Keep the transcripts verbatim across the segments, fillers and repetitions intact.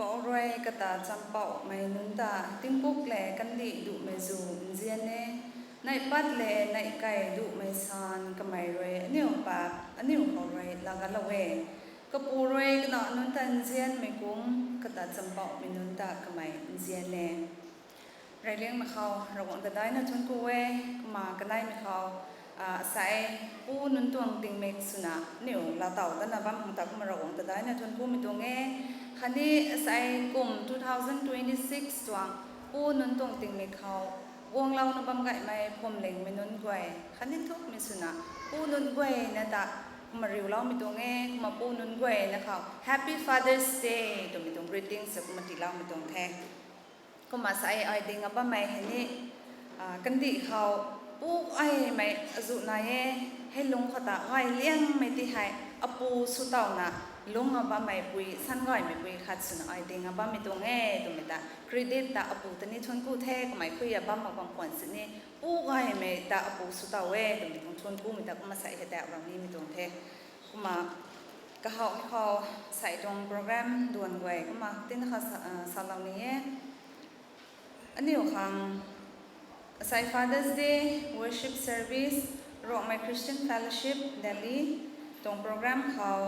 Rui kata champouhmei nunc ta tingpuk le kandih duhmei zu nzian e. Neihpat le neihkei duhmei san kamei rui aniu paap aniu khou rui laagalou e. Kapu rui kanac nunc ta nzianmei kum kata champouhmei nunc ta kamei nzian e. Reyliangmei khou Ravguangc ta daina thuancku e. Kumna kaneimei khou, asei pu nunc tuang tingmik swna aniu laatow datna bam khang ta kumna Ravguangc ta daina thuanckumei tuang e. Khatni asei kum two thousand twenty-six tuang pu nunc tuang tingmik khou guanglouna bam gaymei phuamlingmei nunc guay khatni thukmei swna pu nunc guayna ta kumna riuloumei tuang e. Kumna pu nunc guayna khou Happy Father's Day twmei tuang greetings sa kumna tiiloumei tuang the. Kumna asei ai dinga bammei hei ni, kandih khou pu gaymei azuh nai e. Hei lungc khou ta gay liangmei ti hei apu swtowna lungc a bammei pui, san gaymeipui khat swna ai dinga bammei tuang e twmei ta credit ta apu ta ni thuancku the. Kamei khui a bam mak bam khwan sini pu gaymei ta apu swtow e twmei tuang thuanckumei ta kumna asei hei ta ram nimei tuang the. Kumna kahawmei khou asei tuang program duan guay kumna tina kha salou ni e. Aniu khang asei Father's Day worship service Rongmei Christian Fellowship Delhi tuang program khou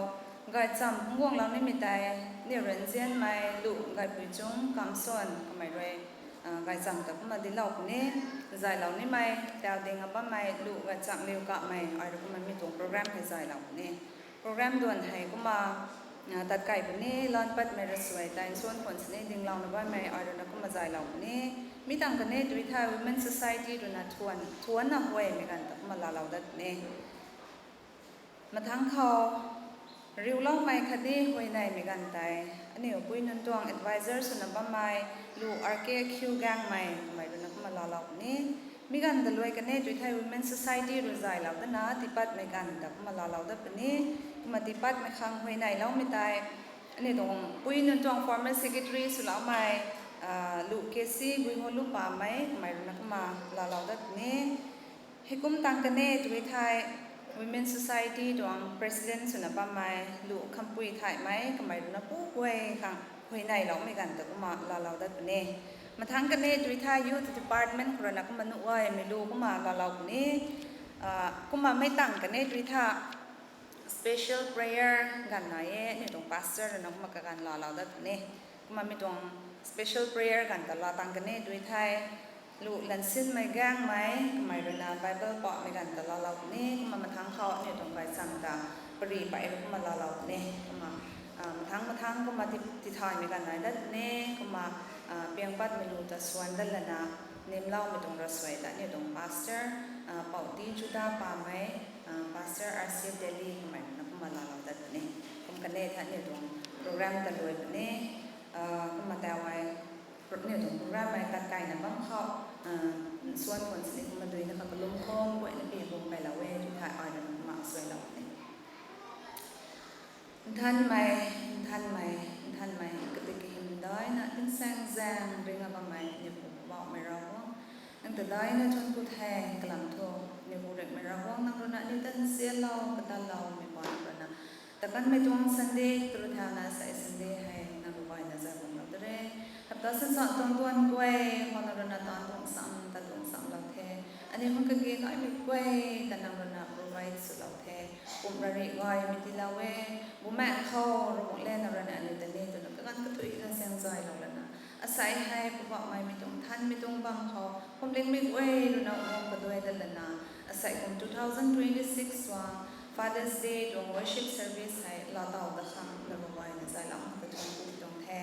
gaychamv phungc guanglou nimei tei aniu ranzianmei Lu Gaypuichung Kamson kamei rui gaychamv ta kumna dinclou puni. Zaylou nimei tau dinga bammei Lu Gaychamvliu kamei ai rui kumna mi tuang program hei zaylou puni. Program duan hei kumna tat kai puni. Lan patmei rasuai tei nsuan khwan sini dinglouna bammei ai rui na kumna zaylou puni. Mi tangv kani tui thei Women Society rui na thuan thuanna huaymei ganv ta kumna laalou dat puni. Mathangc khou riuloumei khatni huayneymei ganv tei aniu pui nunc tuang advisor swna bammei Lu R K Khiu Gangmei kamei rui na kumna laalou puni. Mi ganv kaluai kani tui thei Women Society rui zaylou datna tiipatmei ganv ta kumna laalou dat puni. Kumna tiipatmei khang huayneyloumei tei aniu tuang pui nunc tuang former secretary swloumei Lu K C Guiholupamei kamei rui na kumna laalou dat puni. Heikum tangv kani tui thei Women Society tuang president swna bammei Lu Khampui Thaymei kamei rui na pu guay khang huayneyloumei ganv ta kumna laalou dat puni. Mathangc kani tui thei youth department khou rui na kumna nuh gaymei lu kumna laalou puni. Kumna mei tangv kani tui thei special prayer ganv nai e, aniu tuang pastor rui na kumna kaganv laalou dat puni. Kumna mi tuang special prayer ganv ta laa tangv kani tui thei Lu Lansinmei Gangmei kamei rui na Bible pahmei ganv ta laalou puni. Kumna mathangc khou aniu tuang gaychamv ta pari pei rui kumna laalou puni. Kumna mathangc mathangc kumna tithaymei ganv nai dat puni. Kumna piangpatmei lu ta suan dat lana nimloumei tuang rasuai ta aniu tuang pastor Pouti Juda Pamei, pastor R C F Delhi kamei rui na kumna laalou dat puni. Kum kani thei aniu tuang program ta luai puni. Kumna tau ai aniu tuang program mei tat kaina bam khou nsuan khwan sini kumna duina kha kalum khang guayna pi bum kailou e tui thei ai rui na kumna suailou puni. Nthanmei, nthanmei, nthanmei kati kahymdaihna tingsaengzaeng ringna bammei aniu Pu Poubauhmei Ravguangc, nang ta daina thuancku the. Kalam thu aniu Pu Ringhmei Ravguangc, nang rui na aniu ta nzianlou katanloumei paan rui na takanmei tuang Sunday turu thauna sei Sunday hei nang rui guayna zay bumlou ta re. Hapta sansan tuang duan guay khou nang rui na taanv tuang sam, tat tuang samlou the. Aniu khang kage naimei guay ta nang rui na provide swlou the. Pumh rarih gaymei tiilou e. Bumaengh khou Ravguangc le nang rui na aniu ta ni twna kaganv kathuina zaengzaylou lana, asei hei Poubauhmei mi tuang nthanmei tuang bam khou phuamlingmei guay rui na guang kaduai dat lana, asei kum two thousand twenty-six tuang Father's Day tuang worship service hei laatow dat khang nang rui guayna zaylou khang kathuan ku tuang the.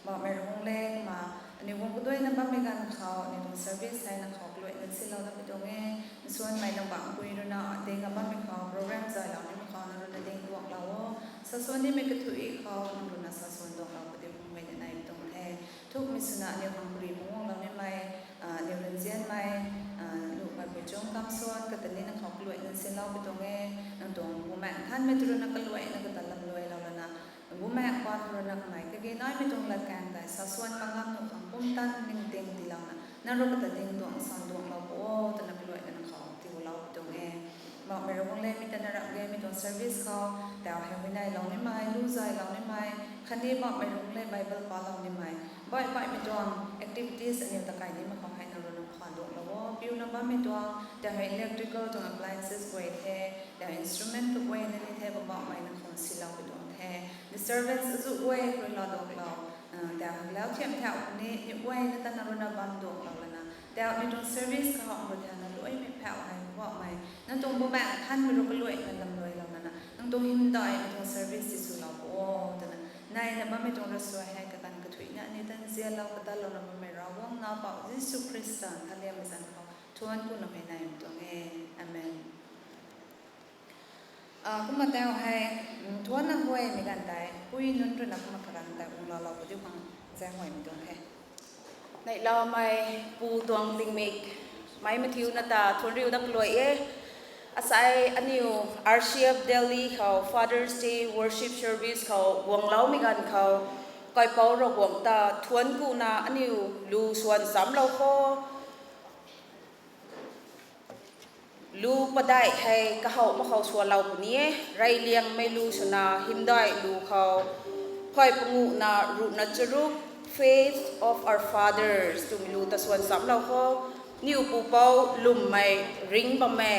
Poubauhmei Ravguangc le, kumna aniu guang kaduaina bammei ganv khou aniu tuang service hei nang khou kaluaina silou dat pi tuang e. Nsuanmei nang bangpui rui na dinga bammei khou program zaylou nimei khou nang rui na ding duanglou o. Sasuan nimei kathui khou nang rui na sasuan duanglou padiu bumei na nai pi tuang the. Thukmei swna aniu khang pari mungguanglou nimei aniu ranzianmei Lu Gaypuichung Kamson kata ni nang khou kaluaina silou pi tuang e. Nang tuang Bumaengh Nthanmei tu rui na kaluaina kata lamluailou lana, Bumaengh Paan rui na kamei kage naimei tuang latkaeng tei sasuan mak ngam nuh khang pumtan ningting tiilouna nang rui kata ding duang san duanglou pu o twna kaluaina nang khou tiilou pi tuang e. Bammei Ravguangc le, mi ta na ram gaymei tuang service khou, tau hei huayneylou nimei, lu zaylou nimei, khatni bammei Ravguangc le Bible palou nimei, baih baihmei tuang activities aniw ta kai nimei khou hei nang rui nang khwan duanglou o. Piuna bammei tuang, tau hei electrical tuang appliances guay the, tau instrument kaguayna ni the, Poubauhmei nang khang silou pui tuang the. Disturbance azuh guay rui lou duanglou, tau hei lau thiam thau ni, ni guayna ta nang rui na bam duanglou lana, tau ni tuang service khou nang rui thana luaimei phau hei Poubauhmei nang tuang Bumaengh Nthanmei rui kaluaina lamluailou lana, nang tuang hymdaihmei tuang service ti swlou pu o twna, naina bammei tuang rasuai hei kaganv kathuicna ni tan zianlou kadalou na bammei Ravguangc Nac Pou Jisu Khrista nthanliangmei zanc khou thuanc kuna hei naimei tuang e. Amen. Kumna tau hei, thuanna huaymei ganv tei pui nunc rui na kumna karanv tei guangloulou padiu khang zaenghuaymei tuang the. Neihloumei pu tuang tingmik, mei mathiuna ta thuanc riu dat kaluai e. Asei aniw R C F Delhi khou Father's Day Worship Service khou guangloumei ganv khou, Kaipouc Ravguangc ta thuanc kuna aniw lu swan chamclou kho. Lu padeih hei kahouh mak khou swanlou puni e, reyliangmei lu swna hymdaih lu khou, phay panguhna ruhna charuk, Faith of Our Fathers twmei lu ta swan chamclou kho. Niw pupouc lwmmei ring bam e.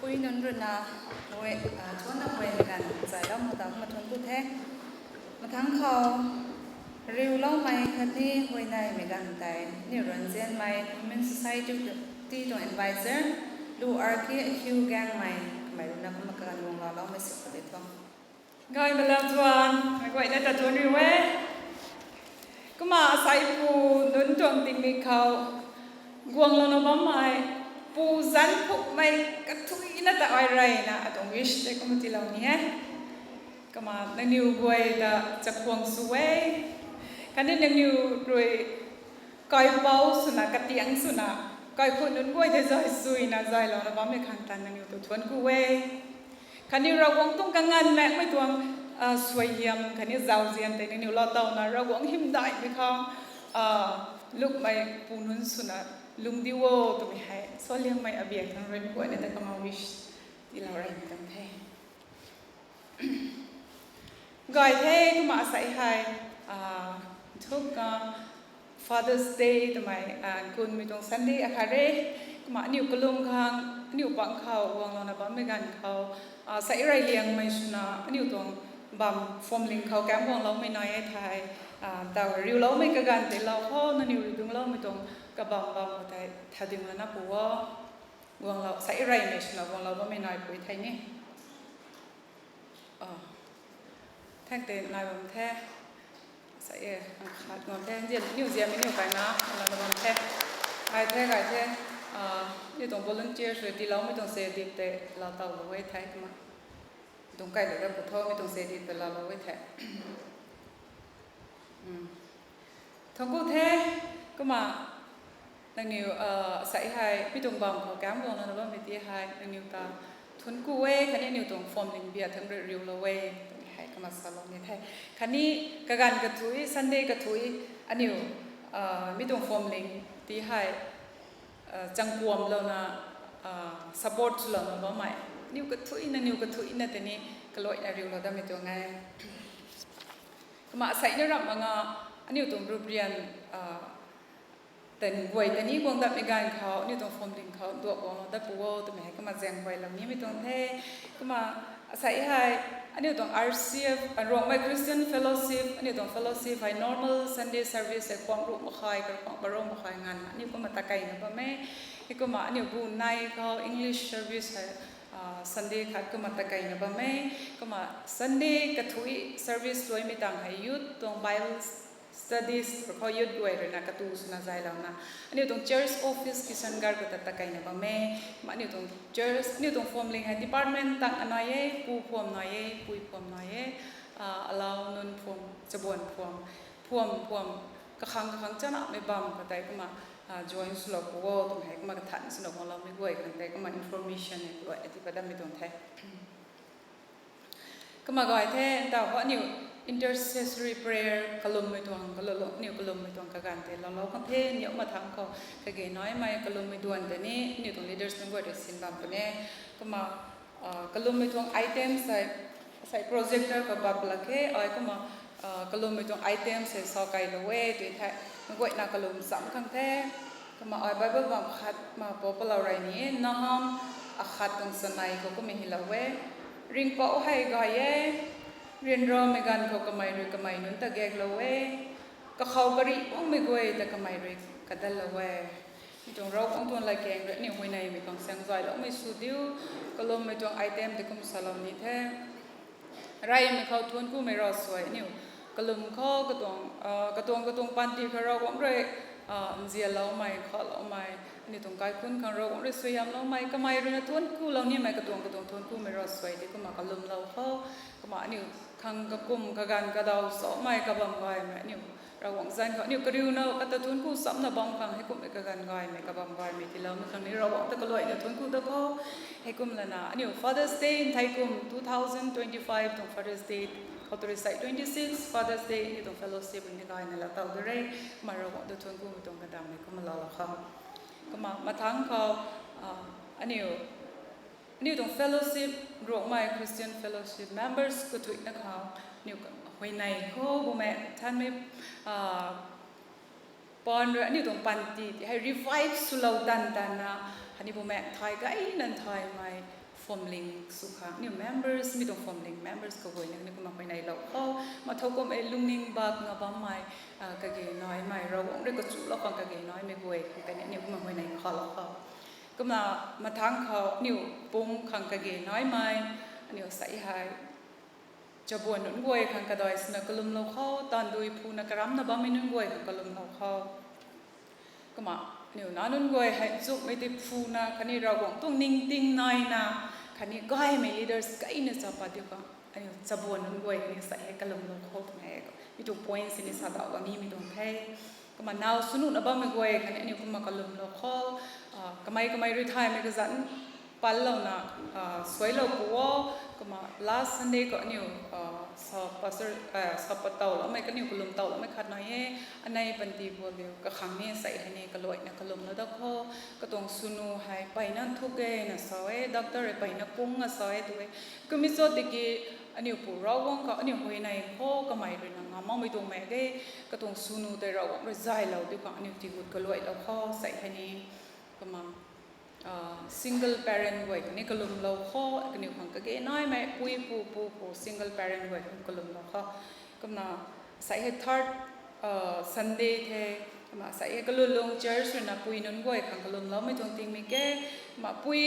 Pui nunc ruina, thuanna guay mei ganv zay lam ta kumna thuanc ku the. Mathangc khou, riuloumei khatni huayneymei ganv tei aniu ruanzianmei Women Society tuang advisor, Lu Arki Hiu Gangmei kamei ruina kumna kaganv guang laloumei sw puni tho. Gaymei lam tuang, meic guayna ta thuanc riu e. Kumna asei pu nunc tuang tingmik khou guanglouna bammei, pu zanc phukmei kathuina ta ai reyna atuang wish tei kumna tiilou ni e. Kumna nangniw guay ta chakhwang sw e. Khatni nangniw rui kaipouc swna, katiang swna, kaikhut nunc guay tei zay suina zaylouna bammei khang tan nangniw ta thuanc ku e. Khatni Ravguangc tuang kanganv maekmei tuang suaihiam khatni zauzian tei nangniw laa towna Ravguangc hymdaihmei khang lukmei pu nunc swna lung di o twmei hei saliangmei abiang khang rui meic guayna ta kumna wish tiilou reymei tuang the. Gay the, kumna asei hei, thuk, Father's Day twmei, kunmei tuang Sunday akhat re. Kumna aniu kalum khang, aniu pang khou guanglouna bammei ganv khou, sei reyliangmei swna aniu tuang bam phwamling khou kam guangloumei nai e thei, ta riuloumei kaganv tei lou khou nangniw rui dungcloumei tuang kabam bam khou tei thading lana pu o. Guanglou, sei reymei swna guanglou bammei nai pui thei ni. Thang tei nai bam the. Sei e, ang khat ngam the. Nzian, niw zianmei niw kaina lana bam the. Gay the, gay the. Ni tuang volunteers rui tiiloumei tuang se dip tei laa towlou e thei kumna. Tuang kailou ra pu tho, mi tuang se dip tei laalou e thei. Thuanc ku the, kumna nangniw, sei hei mi tuang bam khou kam guanglouna bammei ti hei nangniw ta thuanc ku e, khatni aniu tuang phwamling bia thangc rui riulou e twmei hei kumna salou ni the. Khatni kaganv kathuic, Sunday kathuic, aniu mi tuang phwamling ti hei changkuamlouna, support swlouna bammei, aniu kathuicna, aniu kathuicna tei ni kaluaina riulou datmei tuang e. Kumna asei ni ramh mak nga, aniu tuang ruprian tei guay tei ni guang datmei ganv khou aniu tuang phwamling khou duak guanglou dat pu o twmei hei kumna zaeng guay lam nimei tuang the. Kumna asei hei aniu tuang R C F, Ruangmei Christian Fellowship, aniu tuang fellowship hei normal Sunday service hei khwang ruh makhai, kakhwang parou makhai nganvna aniu kumna takeina bam e. Heikumna aniu bu nei khou English service hei Sunday khat kumna takeina bam e. Kumna Sunday kathuic service luaimei tang hei youth tuang Bible studies khou youth guay ruina katu swna zaylouna aniu tuang church office Kishangarh khou ta takeina bam e. Kumna aniu tuang church, aniu tuang phwamling hei department tang anai e, pu phwam nai e, pui phwam nai e, alau nunc phwam, chabuan phwam, phwam phwam, kakhang kakhang chanamei bam khou tei kumna join swlou pu o twmei hei kumna kathan swna guangloumei guay khang tei kumna information hei kaluai ati pat datmei tuang the. Kumna gay the, ntaw khou aniu intercessory prayer kalummei tuang, kalou, aniu kalummei tuang kaganv tei loulou khang the, niw mathangc khou kage naimei kalummei duan tei ni aniu tuang leaders nunc guay rui sin bam puni. Kumna kalummei tuang items hei, sei projector khou bak lak khe, ai kumna kalummei tuang items hei sa kailou e tui thei, nunc guayna kalum cham khang the. Kumna ai Bible bam khat ma pou palou rey ni, Nahum akhat tuang sanei khou kumna hylou e. Ringhpouc hei gay e, ryanramei ganv khou kamei rui kamei nunc ta gaeklou e. Kakhou karih guangmei guay ta kamei rui kadatlou e. Mi tuang Ravguangc tuang latkaeng rui aniu huayneymei khang saeng zayloumei sw diu, kalummei tuang item tei kum salou ni the. Reymei khou thuanc kumei ravsuai aniu kalum khou katuang, katuang katuang panty khou Ravguangc rui nzianloumei, khaloumei, aniu tuang kaikhunc khang Ravguangc rui suaihiamloumei, kamei ruina thuanc kulou nimei katuang katuang thuanc kumei ravsuai tei kumna kalumlou khou, kumna aniu khang kakum kaganv kadaw samei kabam gaymei aniu Ravguangc zanc khou aniu kariuna kata thuanc ku samna bam khang heikummei kaganv gaymei kabam gaymei tiiloumei khang ni Ravguangc ta kaluaina thuanc ku dat khou, heikum lana aniu Father's Day nthei kum two thousand twenty-five tuang Father's Day khou tw rui sei twenty-six Father's Day aniu tuang fellowship ni gayna laa tow da re. Kumna Ravguangc ta thuanc kumei tuang kadammei kumna laalou khou, kumna mathangc khou aniu aniu tuang fellowship, Ruangmei Christian Fellowship members kathuicna khou aniu huayney khou bumaengh nthanmei paan rui aniu tuang panty tei hei revive swlou tan tanna, aniu bumaengh nthai gayna nthaimei Phuamling sw khang aniu members, mi tuang phuamling members kaguayna ni kumna huayneylou khou, ma thow kum e lungning bak nga bammei, kage naimei, Ravguangc rui kachulou khang kage naimei guay khang kani aniu kumna huayney khalou khou. Kumna mathangc khou aniu pumc khang kage naimei, aniu sei hei chabuan nunc guay khang kadai swna kalumlou khou, taanv dui phuna karamna bammei nunc guay khang kalumlou khou. Kumna aniu nac nunc guay hei nchumhmei tei phuna khatni Ravguangc tuang ningting naina, khatni gaymei leaders kaina cha pat diu khang aniu chabuan nunc guay khatni sei hei kalumlou khou twmei, mi tuang point sini sa dauh kanimei tuang the. Kumna naw swnuhna bammei guay khatni aniu kumna kalumlou khou, kamei kamei rui thaymei kazanc panlouna suailou pu o. Kumna last Sunday khou aniu pastor, sa pat towloumei kaniw kalum towloumei khat nai e. Anei panty bualiu kakhang ni sei hei ni kaluaina kalumlou da khou, katuang swnu hei mpeyna nthuk e na sa e, doctor rui mpeyna kung a sa e tu e. Kumna cho tiki aniu pu Ravguangc khou aniu huayney khou kamei ruina ngam makmei tuang mak ge. Katuang swnu tei Ravguangc rui zaylou diu khang aniu tigut kaluailou khou sei hei ni. Kumna single parent guay khatni kalumlou khou, kaniw khang kage naimei pui pu pu pu single parent guay khang kalumlou khou. Kumna sei hei third Sunday the. Kumna sei hei kalun lung church ruina pui nunc guay khang kalumloumei tuang tingmik e. Kumna pui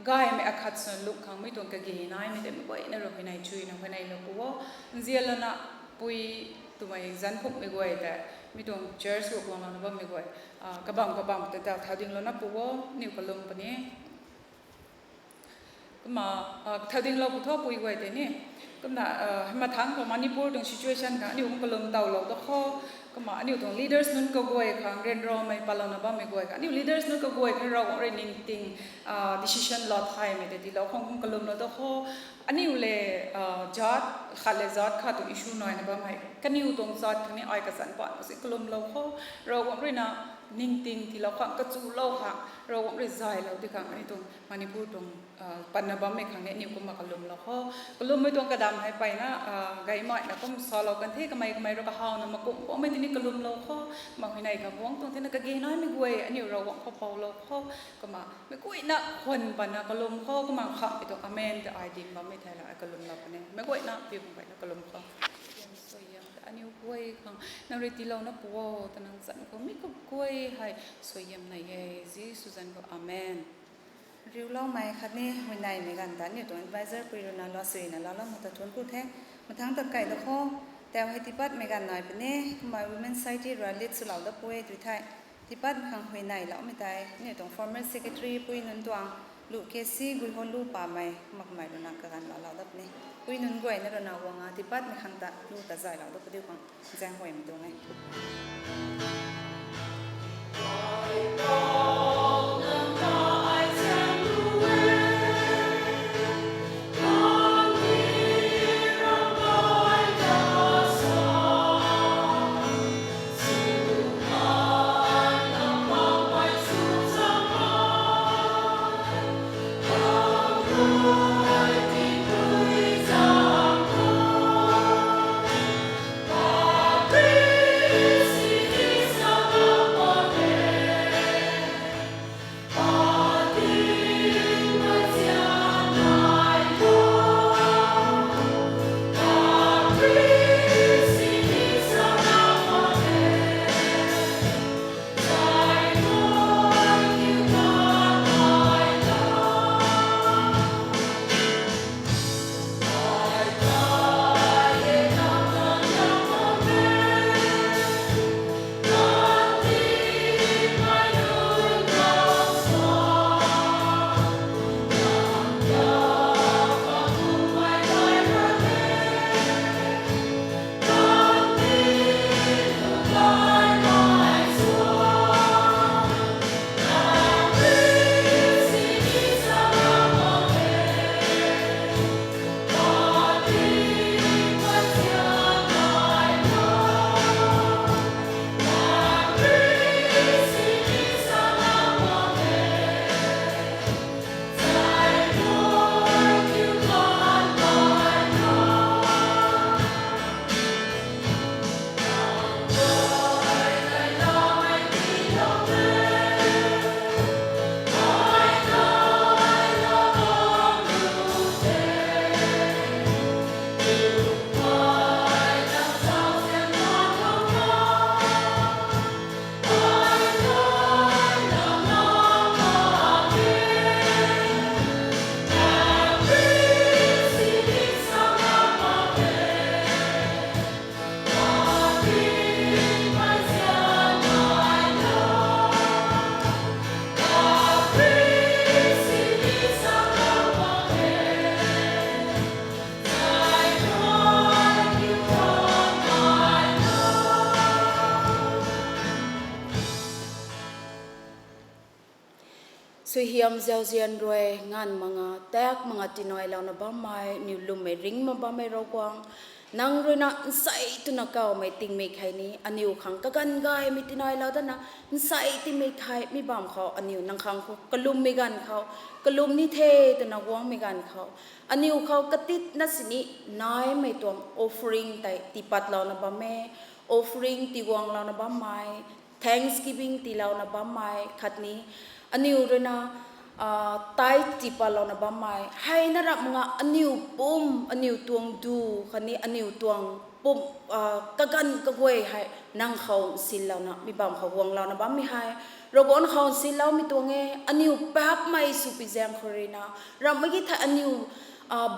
gaymei akhat swna lung khang mi tuang kage naimei tei meic guayna rui huayney chuyna huayneylou pu o. Nzianlouna pui twmei zanc phukmei guay tei, mi tuang church khou guanglouna bammei guay, kabam kabam ta ta thau dinglouna pu o, aniu kalum puni. Kumna thau dinglou pu tho pui guay tei ni. Kumna mathangc khou Manipur tuang situation khang aniu kum kalum towlou da khou. Kumna aniu tuang leaders nunc kaguay khang ryanramei patlouna bammei guay khang, aniu leaders nunc kaguay khang Ravguangc rui ningting decision lou thaymei tei tiilou khang kum kalumlou da khou. Aniu le jat khat le jat khat tuang issue naina bam hei kaniw tuang jat khang ni ai kazanc pat si kalumlou khou. Ravguangc ruina ningting tiilou khang, kachulou khang, Ravguangc rui zaylou di khang aniu tuang Manipur tuang patna bammei khang ni aniu kumna kalumlou khou. Kalummei tuang kadam hei mpeyna gaymeina kum salou kan the, kamei kamei rui kahawna makum kummei tini kalumlou khou. Kumna huayney khang guang tuang thena kage naimei guay aniu Ravguangc khou poulou khou. Kumna meic guayna khwan patna kalum khou, kumna khanghmei tuang amen ta ai ding bammei thei la ai kalumlou puni. Meic guayna piu kum mpeyna kalum khou. Suaihiam ta aniu guay khang nang rui tiilouna pu o, ta nang zanc khou mi kaguay hei suaihiam nai e, Jisu zanc khou, amen. Riuloumei khatni huayneymei ganv ta aniu tuang advisor pui ruina lou suina laalou mak ta thuanc ku the. Mathangc tat kai da khou, tau hei tiipatmei ganv nai puni, kumna Women Society rui lead swlou da pu e tu thei. Tiipat khang huayneyloumei tei aniu tuang former secretary pui nunc tuang, lu kesi gui hou lu pamei makmei ruina kaganv laalou da puni. Pui nunc guayna ruina guang a tiipatmei khang ta lu ta zaylou da padiu khang zaenghuaymei tuang e. Suaihiam zauzian rui nganv manga tak manga tinailouna bammei, aniw lwmmei ringc mak bammei Ravguangc, nang ruina nsei twna kawmei tingmik hei ni aniw khang kaganv gaymei tinailou datna, nsei tingmik hei mi bam khou aniw nang khang khou kalummei ganv khou, kalum ni the twna guangmei ganv khou, aniw khou katitna sini naimei tuang offering tei tiipatlouna bam e, offering tiiguanglouna bammei, thanksgiving tiilouna bammei khatni aniw ruina tithe tiipatlouna bammei hei na ramh nga aniw pum, aniw tuang du khatni aniw tuang pum, kaganv kaguay hei nang khou nsinlouna mi bam khou guanglouna bammei hei, Ravguangc khou nsinloumei tuang e. Aniw paapcmei swpui zaeng khou ruina, ramhmei ki thei aniw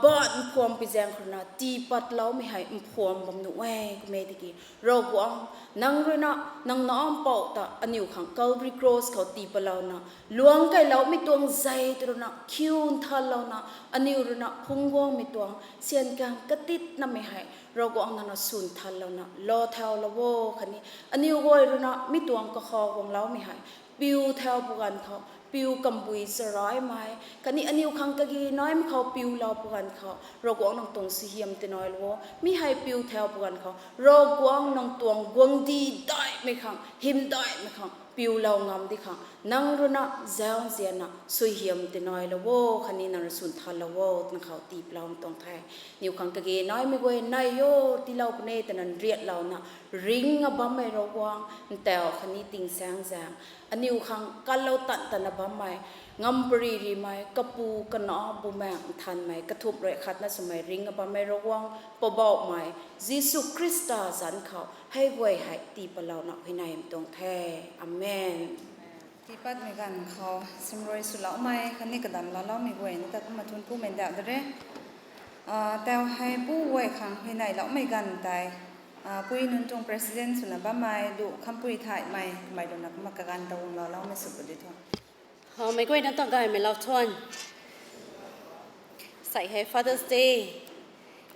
baanv mphuampui zaeng khou ruina tiipatloumei hei mphuam bam nuh e. Kum e tiki Ravguangc, nang ruina nang nac mpouh ta aniw khang Calvary Cross khou tiipatlouna, luangc keyloumei tuang zei tw ruina khiu nthanlouna, aniw ruina phungc guangmei tuang syan kang katitnamei hei Ravguangc nang na sw nthanlouna lou thaulou o khatni aniw guay ruina mi tuang kakhou guangloumei hei piu thau pw ganv khou, piu kambui charaimei khatni aniw khang kage naimei khou piulou pw ganv khou, Ravguangc nang tuang suaihiam tinailou o. Mi hei piu thau pw ganv khou Ravguangc nang tuang guangcdic daihmei khang, hymdaihmei khang piulou ngam di khang nang ruina zauzianna suaihiam tinailou o khatni nang rui sw nthanlou o twna khou tiipatloumei tuang the. Aniw khang kage naimei guay nai o, tiilou puni e twna nriatlouna ringc a bammei Ravguangc, ntau khatni tingsaengzaeng aniw khang kanlou tan tana bammei, ngamparymei Kapu, Kanac, Bumaengh Nthanmei kathumh rui khatna swmei ringc a bammei Ravguangc, Poubauhmei Jisu Khrista zanc khou hei guay hei tiipatlouna huayneymei tuang the. Amen. Tiipatmei ganv khou simrui swloumei khatni kadam laaloumei guay na ta kumna thuanckumei ndauh da re. Tau hei pu guay khang huayneyloumei ganv tei, pui nunc tuang president swna bammei Luh Khampui Thaymei kamei ruina kumna kaganv ta guang laaloumei sw pu di tho. Meic guayna ta gaymei lou thuan. Sei hei Father's Day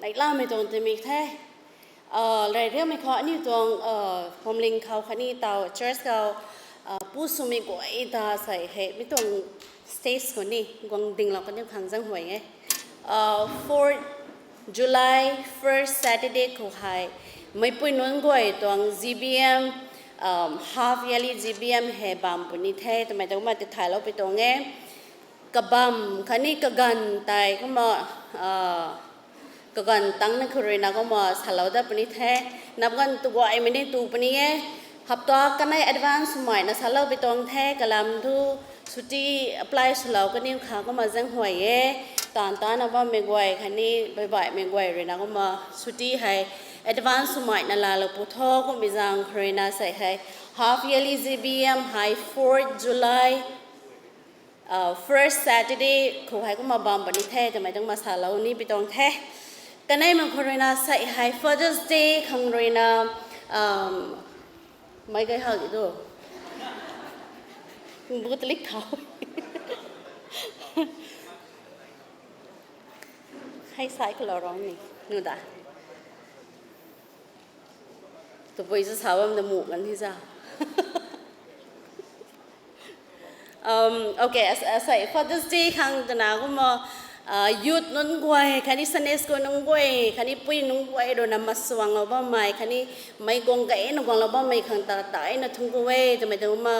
neihlamei tuang tingmik the. Rey riamei khou aniw tuang phuamling khou khatni tau church khou pu swmei guay ta sei hei mi tuang stage khou ni guang dinglou kaniw khang zaenghuay e. Fourth July, first Saturday khou hei meicpui nunc guay tuang G B M, half yearly G B M hei bam puni the twmei ta kumna tithaylou pi tuang e. Kabamv khatni kaganv tei kumna kaganv tangcna khou ruina kumna salou dat puni the. Nap ganv tu guaymei ni tu puni e. Hapta kanei advance swmeina salou pi tuang the. Kalam thu chutti apply swlou kaniw khang kumna zaenghuay e. Taanv tana bammei guay khatni baihbaihmei guay ruina kumna chutti hei advance swmeina laalou pu tho. Kummei zaeng khou ruina sei hei half yearly G B M hei fourth July, first Saturday khou hei kumna bam puni the twmei tuang kumna salou ni pi tuang the. Kaneimei khou ruina sei hei Father's Day khang ruina meic gay hak di tu, bu talik thau, hei sai khou lou rong ni nu da. Tabui chu sa bam da mu kan hi za. Okay, asei Father's Day khang twna kumna youth nunc guay khatni Sunday school nunc guay khatni pui nunc guay ruina masuanglou bammei khatni meic guang gayna guanglou bammei khang ta taina thuanc ku e twmei tuang kumna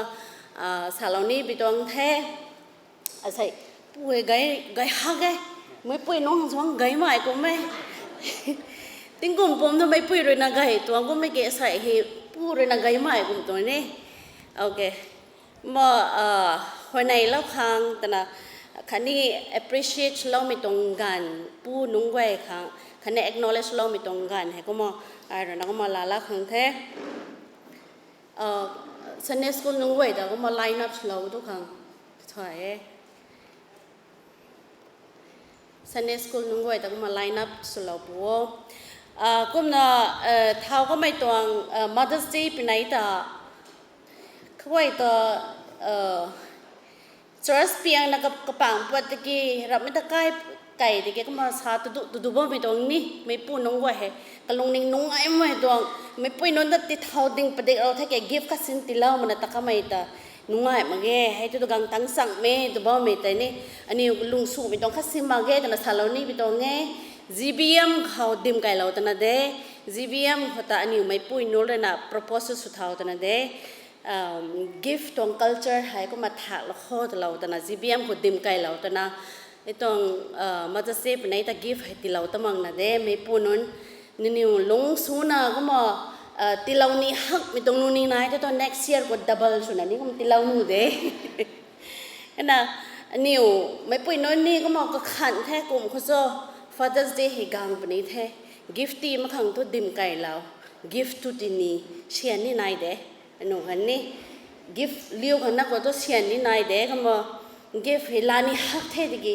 salou ni pi tuang the. Asei pu e gay, gay hak e. Meicpui nunc suang gaymei kum e. Tingkum pum tu meicpui ruina gay tuang kummei ke asei hei pu ruina gaymei kum tuang ni. Okay. Kumna huayneylou khang twna khatni appreciate loumei tuang ganv pu nunc guay khang khatni acknowledge loumei tuang ganv hei kumna ai ruina kumna laalou khang the. Sunday school nunc guay ta kumna line up swlou tu khang thay e. Sunday school nunc guay ta kumna line up swlou pu o. Kumna thau kamei tuang Mother's Day pinei ta kaguay ta church piangna kapang pat tiki ramhmei ta kai, kai tiki kumna sa tudu tudu bammei tuang ni meicpu nunc guay hei kalungning nungaimei tuang meicpui nunc ta tithau ding padiklou the ke gift kasin tiiloumei na ta kamei ta nungai mak ge, hei tu tu gang tang changmei tu bammei tei ni, aniu lungsumei tuang khat sim mak ge twna salou ni pi tuang e. G B M khou dim kailou twna de, G B M khou ta aniu meipui nunc rui na proposal sw thau twna de, gift tuang culture hei kumna thaklou kho twlou twna G B M khou dim kailou twna, e tuang, Mother's Day puni ta gift hei tiilou ta makna de, meipui nunc, nangniw lung suna kumna tiilou ni hakmei tuang lungning nai the tu next year khou double swna ni kum tiilou nu de. Ana, aniu meipui nunc ni kumna kakhan the kum khou cho, Father's Day hei gang puni the, gift ti mak khang thu dim kailou, gift tu ti ni, syan ni nai de. Anu khan ni, gift liu khang na khou tu syan ni nai de kumna, gift hei la ni hak the tiki,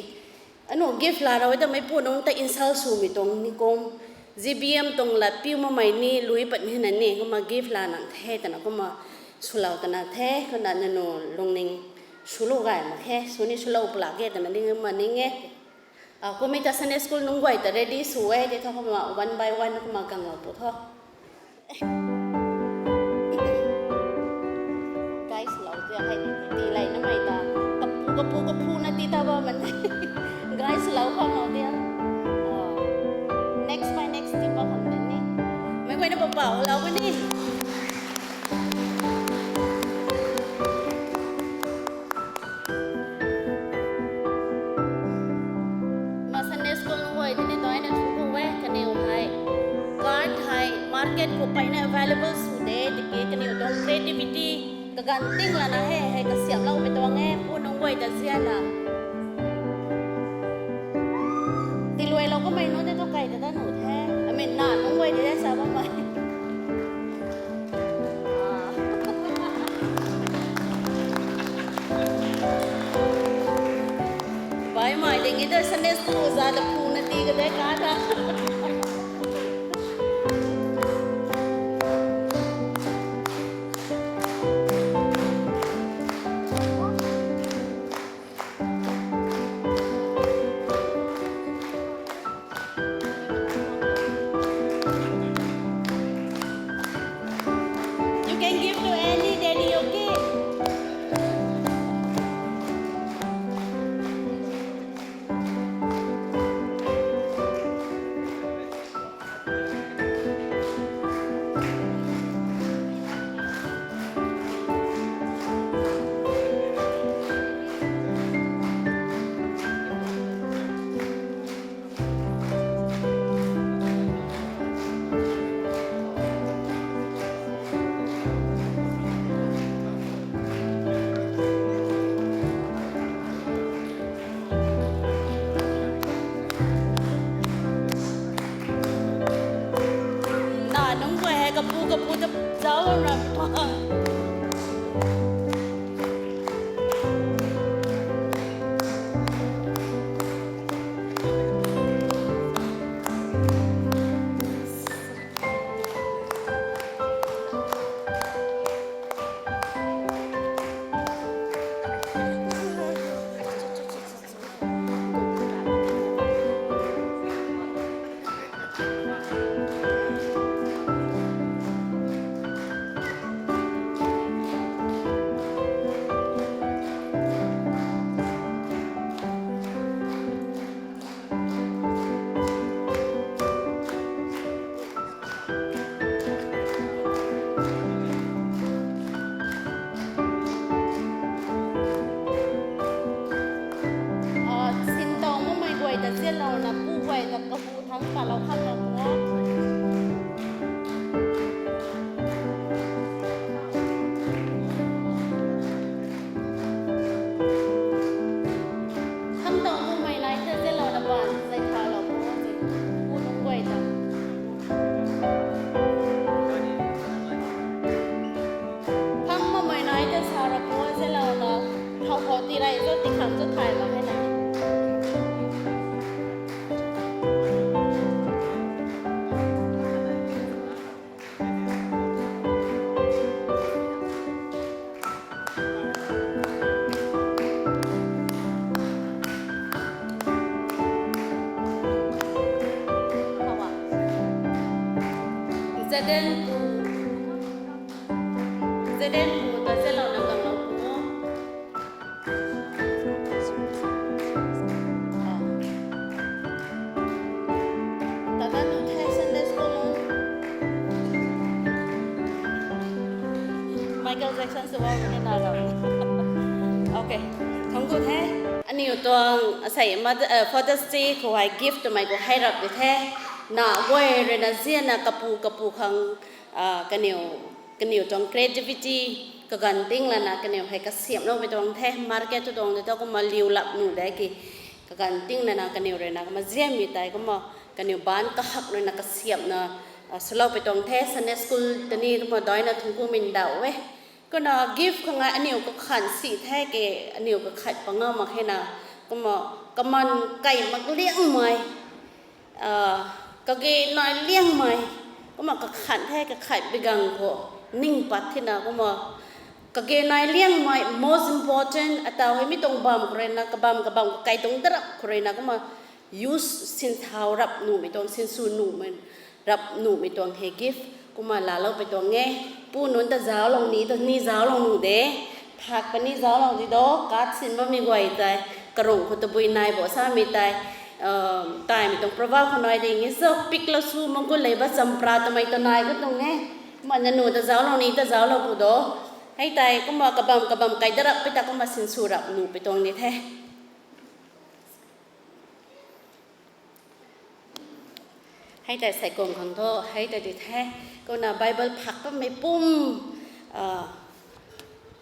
anu gift la rau ta meipui nunc ta insult swmei tuang ni kum, G B M tuang lat piu makmei ni lui pat ni na ni kumna gift la nang the twna kumna swlou twna the, kumna nangniw lungning swlou gay mak khe, sw ni swlou pla ge twna ni kumna ning e. Kummei ta Sunday school nunc guay ta ready sw e, tei thu kumna one by one kumna ganglou pu tho. Guys, lou tu hei, tii lay namei ta, kapu kapu kapu na tii ta bam man. Guys, lou kham lou tia. Next by next tii pa kham dan ni. Meic guayna papau lou ka ni. Ma Sunday school nunc guay tini daina thu khou e, kaniw hei card hei market khou peyna available sw de, tiki kaniw tuang creativity kaganv ting lana hei hei kasiamhloumei tuang e, pu nunc guay ta zianna. Tiluailou kamei nunc tei thu kai ta ta nu the, amei na nunc guay tei sa bammei. Baimei ding e ta Sunday school za ta phuna tii ka de ka ta. You can give to any daddy, okay? Na nunc guay hei kapu kapu ta zauc bam ra. Sintau makmei guay ta zianlouna pu guay ta kapu thangc talou khamlou pu o. Thangc tau makmei nai ta zianlouna baan zay talou pu o, pu nunc guay ta. Thangc makmei nai ta sa ra pu o zianlouna, thau khou tii rey cho, tii khang cho thay mak khe na. Zaden pu, zaden pu ta zianlouna ganglou pu o. Thank you the. Aniu tuang asei Father's Day khou hei gift twmei khou hei rap di the. Na guay ruina zianna kapu kapu khang kaniw kaniw tuang creativity kaganv ting lana kaniw hei kasiamhloumei tuang the. Market tu tuang de ta kumna liu lap nuh de ki kaganv ting lana kaniw ruina kumna zianmei tei kumna kaniw baanc kahak ruina kasiamhna swloupui tuang the. Sunday school ta ni kumna daina thungku mindauh e. Kumna gift khang ai aniu kakhanh si the ke aniu kakhat pa ngam mak khe na kumna kaman kai mak liangmei kage nai liangmei kumna kakhanh the. Kakhat bigang khou ning pat thina kumna kage nai liangmei most important ataw hei mi tuang bam khou ruina kabam kabam khou kai tuang darap khou ruina kumna use sinthau rap nuhmei tuang sinsw nuhmei rap nuhmei tuang hei gift kumna laaloupui tuang e. Pu nunc ta zauclou ni ta ni zauclou nuh de. Phak pa ni zauclou di do kat sin bammei guay tei karung khou tabui nai bo samei tei taimei tuang proverb khou nai ding e. Zau piklou sw mak gu lei ba champra tamei ta nai ka tuang e. Kumna nanu ta zauclou ni ta zauclou pu do. Hei tei kumna kabam kabam kai darap pi ta kumna sinsw rap nuhpui tuang ni the. Hei tei saikum khang thu hei tei di the. Kumna Bible phak bammei pum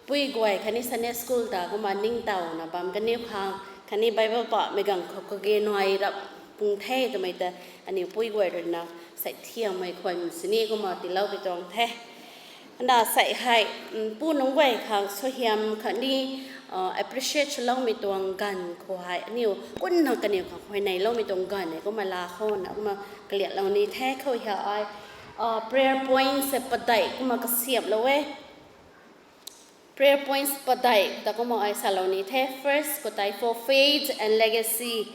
pui guay khatni Sunday school ta kumna ningtowna bam kaniw khang khatni Bible pamei gang khou kage nai rap pung the twmei ta aniu pui guay ruina sei thiammei khwan sini kumna tiiloupui tuang the. Kumna sei hei pu nunc guay khang suaihiam khatni appreciate swloumei tuang ganv khou hei aniu kumna kaniw khang huayneyloumei tuang ganv e kumna laa khou na kumna kaliatlou ni the. Khou hei ai prayer points se padeih kumna kasiamhlou e. Prayer points padeih ta kumna ai salou ni the. First khou tei for faith and legacy.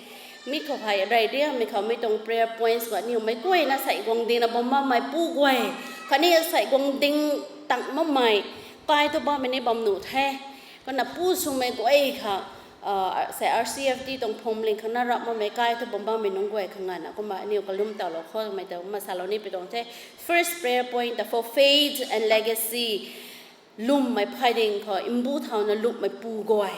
Mi khou hei rey riamei khou mi tuang prayer points khou aniu meic guayna sei guang dina bam bammei pu guay khatni sei guang ding tang bammei kai thu bammei ni bam nuh the. Kumna pu swmei guay khang sei R C F T tuang phwamling khang na rap bammei kai thu bam bammei nunc guay khang nganvna kumna aniu kalum towlou khou mei ta kumna salou nipui tuang the. First prayer point ta for faith and legacy. Lwmmei phay ding khou mbu thauna lwmmei pu guay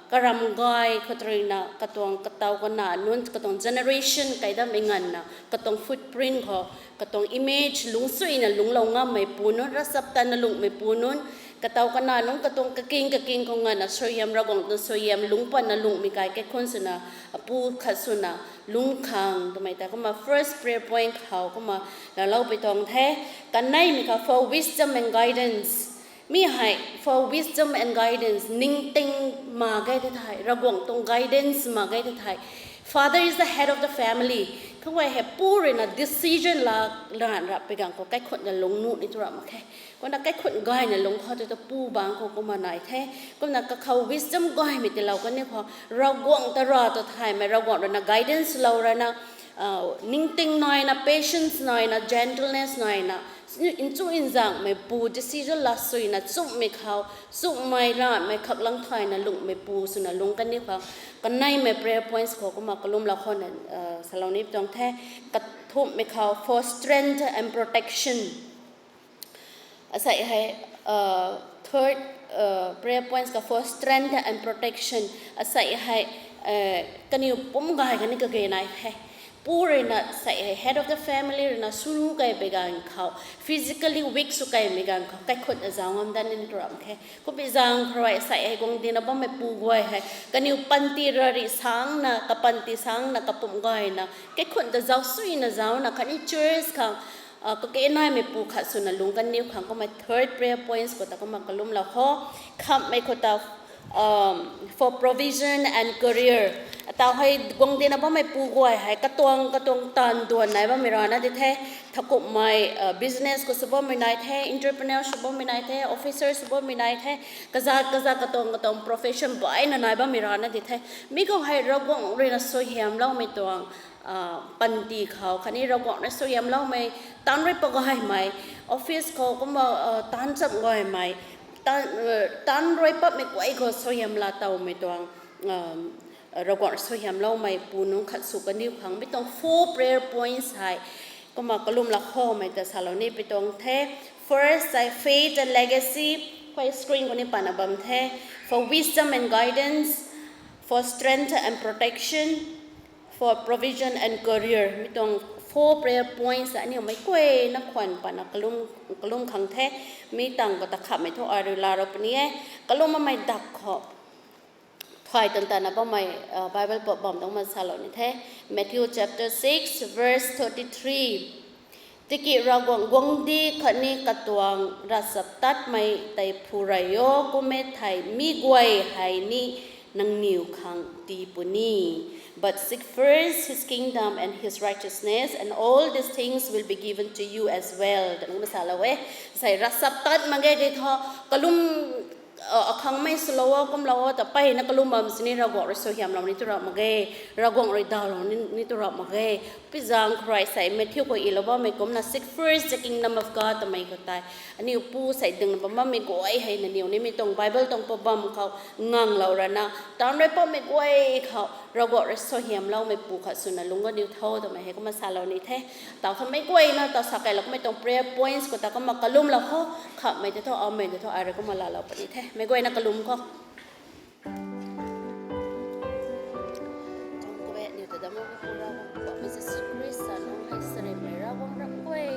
karam gay khou tw ruina katuang kataw kana nunc katuang generation kai dammei nganvna katuang footprint khou katuang image lungcsuina lungclou ngammei pu nunc, ravchaptatna lungmei pu nunc, kataw kana nunc katuang kaking kaking khou nganvna suaihiam Ravguangc tuang suaihiam lungc patna lungmei kai kaikhunc swna pu khat swna lungc khang twmei ta kumna first prayer point khou kumna laaloupui tuang the. Kaneimei khou for wisdom and guidance. Mi hei for wisdom and guidance ningting mak ge the thei, Ravguangc tuang guidance mak ge the thei. Father is the head of the family. Khou hei pu ruina decision laa lan rap pi gang khou kaikhunhna lungc nuh ni tu rap mak khe. Kumna kaikhunc gayna lungc khou tu ta pu bangc khou kumna nai the. Kumna kakhou wisdom gaymei tiilou kaniw khou Ravguangc ta ra ta thaymei, Ravguangc ruina guidance lou rana ningting naina, patience naina, gentleness naina, nchu nzangmei pu decision laa suina chumhmei khou chumhmei ranvmei khaklang thayna lungcmei pu swna lungc kaniw khou kaneimei prayer points khou kumna kalumlou khou na salou ni tuang the. Kathumhmei khou for strength and protection. Asei hei third prayer points khou for strength and protection. Asei hei kaniw pum gay khatni kage nai the. Pu ruina sei hei head of the family ruina sunu kaipui ganv khou, physically weak sw kaimei ganv khou kaikhunhna zauc ngam dat ni tu rap mak khe. Kummei zaeng khou rui sei hei guang dina bammei pu guay hei kaniw panty rari sangcna, kapanty sangcna, kapumc gayna kaikhunhna zauc suina zaucna khatni church khang kake naimei pu khat swna lungc kaniw khang kumna third prayer points khou ta kumna kalumlou kho. Khamhmei khou ta for provision and career. Ataw hei guang dina bammei pu guay hei katuang katuang taanv duan nai bammei rana di the. Thakumhmei business khou sw bammei nai the, entrepreneur sw bammei nai the, officer sw bammei nai the, kazat kazat katuang katuang profession baina nai bammei rana di the. Mi khou hei Ravguangc ruina suaihiamloumei tuang panty khou khatni Ravguangc rui suaihiamloumei, taanv rui pagaymei, office khou kumna taanv cham gaymei, taanv rui patmei guay khou suaihiam laa towmei tuang Ravguangc suaihiamloumei pu nunc khat sw kaniw khang mi tuang four prayer points hei kumna kalumlou khomei ta salou ni pi tuang the. First hei faith and legacy. Hei screen khou ni pana bam the. For wisdom and guidance, for strength and protection, for provision and career. Mi tuang four prayer points aniu mei kuay na khwan pana kalum, kalum khang the. Mi tang khou ta khamhmei thu arui la rou puni e. Kalum mamei dak khou. Thay tan tana bammei, uh, Bible pap bam dang man salou ni the. Matthew chapter six, verse thirty-three. Tiki Ravguangc guangcdic khatni katuang ravchaptatmei tei phu rey o, kum e thei mi guay hei ni nangniw khang tii puni. But seek first his kingdom and his righteousness, and all these things will be given to you as well. Twna kum salou e. Sei ravchaptat mak ge di thu, kalum, uh, akhangmei swlou o, kumlou o, ta peyna kalum bam sini Ravguangc rui suaihiamlou ni tu rap mak ge, Ravguangc rui dawlou ni, ni tu rap mak ge. Pi zaeng khou rui sei Matthew khou ilou bammei kumna seek first the kingdom of God twmei khou tei, aniu pu sei dingna bam bammei guay hei nangniw ni mi tuang Bible tuang pabam khou nganglou rana, taanv rui pammei guay khou Ravguangc rui suaihiamloumei pu khat swna lungc aniu tho twmei hei kumna salou ni the. Taw thamei guayna taw sa kailou kummei tuang prayer points khou ta kumna kalumlou khou, khamhmei tei thu, amen tei thu, arui kumna laalou puni the. Meic guayna kalum khou. Kum e, aniu ta damcloumei pu Ravguangc, Poubauhmei Jisu Khrista, nang hei charynmei Ravguangc, ravguay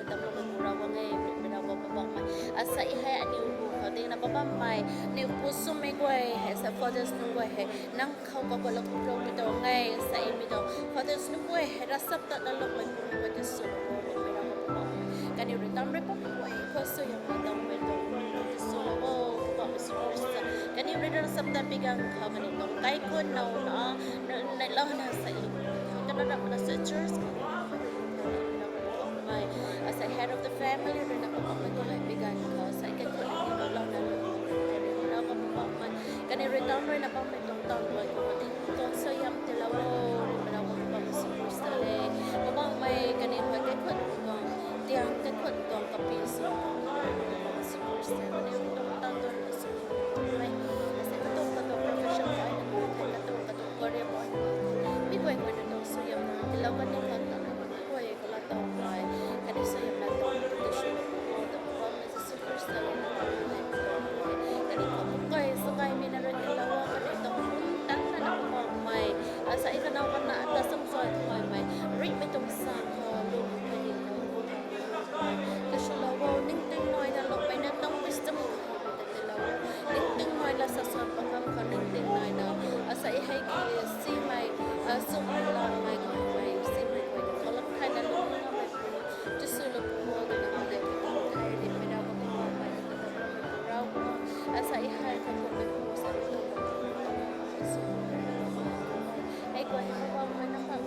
ta damcloumei pu Ravguangc e, ravguay Poubauhmei. Asei hei aniu pu khou dingna bammei, aniu pu swmei guay hei, sa Fathers nunc guay hei, nang khou kagualou kuplou pi tuang e, sa mi tuang Fathers nunc guay hei ravchaptat lalukmei pumei guay ta swlou o, ravguay Poubauhmei. Kaniw rui taanv rui pammei guay khou suaihiamna damcmei tuang swlou o, Poubauhmei Jisu Khrista. Kaniw rui ravchaptat pi ganv khou kaniw tuang kaikhunc now na, na, neilouna sei, kana rap na sei church khou, Poubauhmei. Asei head of the family rui na Poubauhmei guay pi ganv khou sei kaikhunc neilouna, ravguay Poubauhmei. Kaniw rui taanv rui na bammei tuang taanv guay khou kaniw tuang suaihiam tiilou o, ravguay Poubauhmei Jisu Khrista le. Poubauhmei kaniw hei kaikhunc tuang, tiang kaikhunc tuang kapi sw, Poubauhmei Jisu Khrista, kaniw tuang taanv tuang sw, mei. Asei katuang katuang profession khou na, katuang katuang career khou na, mi guay guay na tuang suaihiam tiilou kaniw khang ta, mi guay khou laa tuang guay, kaniw suaihiam laa tuang, kaniw suaihiam laa tuang, Poubauhmei Jisu Khrista le na, kaniw khou kum kai sa kaimei na rui tiilou o, kaniw tuang kum tan na na Poubauhmei. Asei kanow kana ta sum suai tuaimei, ringhmei tuang sang khou lung kaniw khou, kaswlou o, ningting naina lungmei na tuang wisdom khou tiilou o, ningting naina sa suan pakham khou ningting naina, asei hei ki simei, a, sumei lanmei guaymei, simei guay khou lak thayna lungmei, tiswlou pu o, twna mei de, thei ri mei Ravguangc Poubauhmei, Ravguangc, asei hei kakhunmei pu sa ri tuang, hei guay hei Poubauhmei na pang,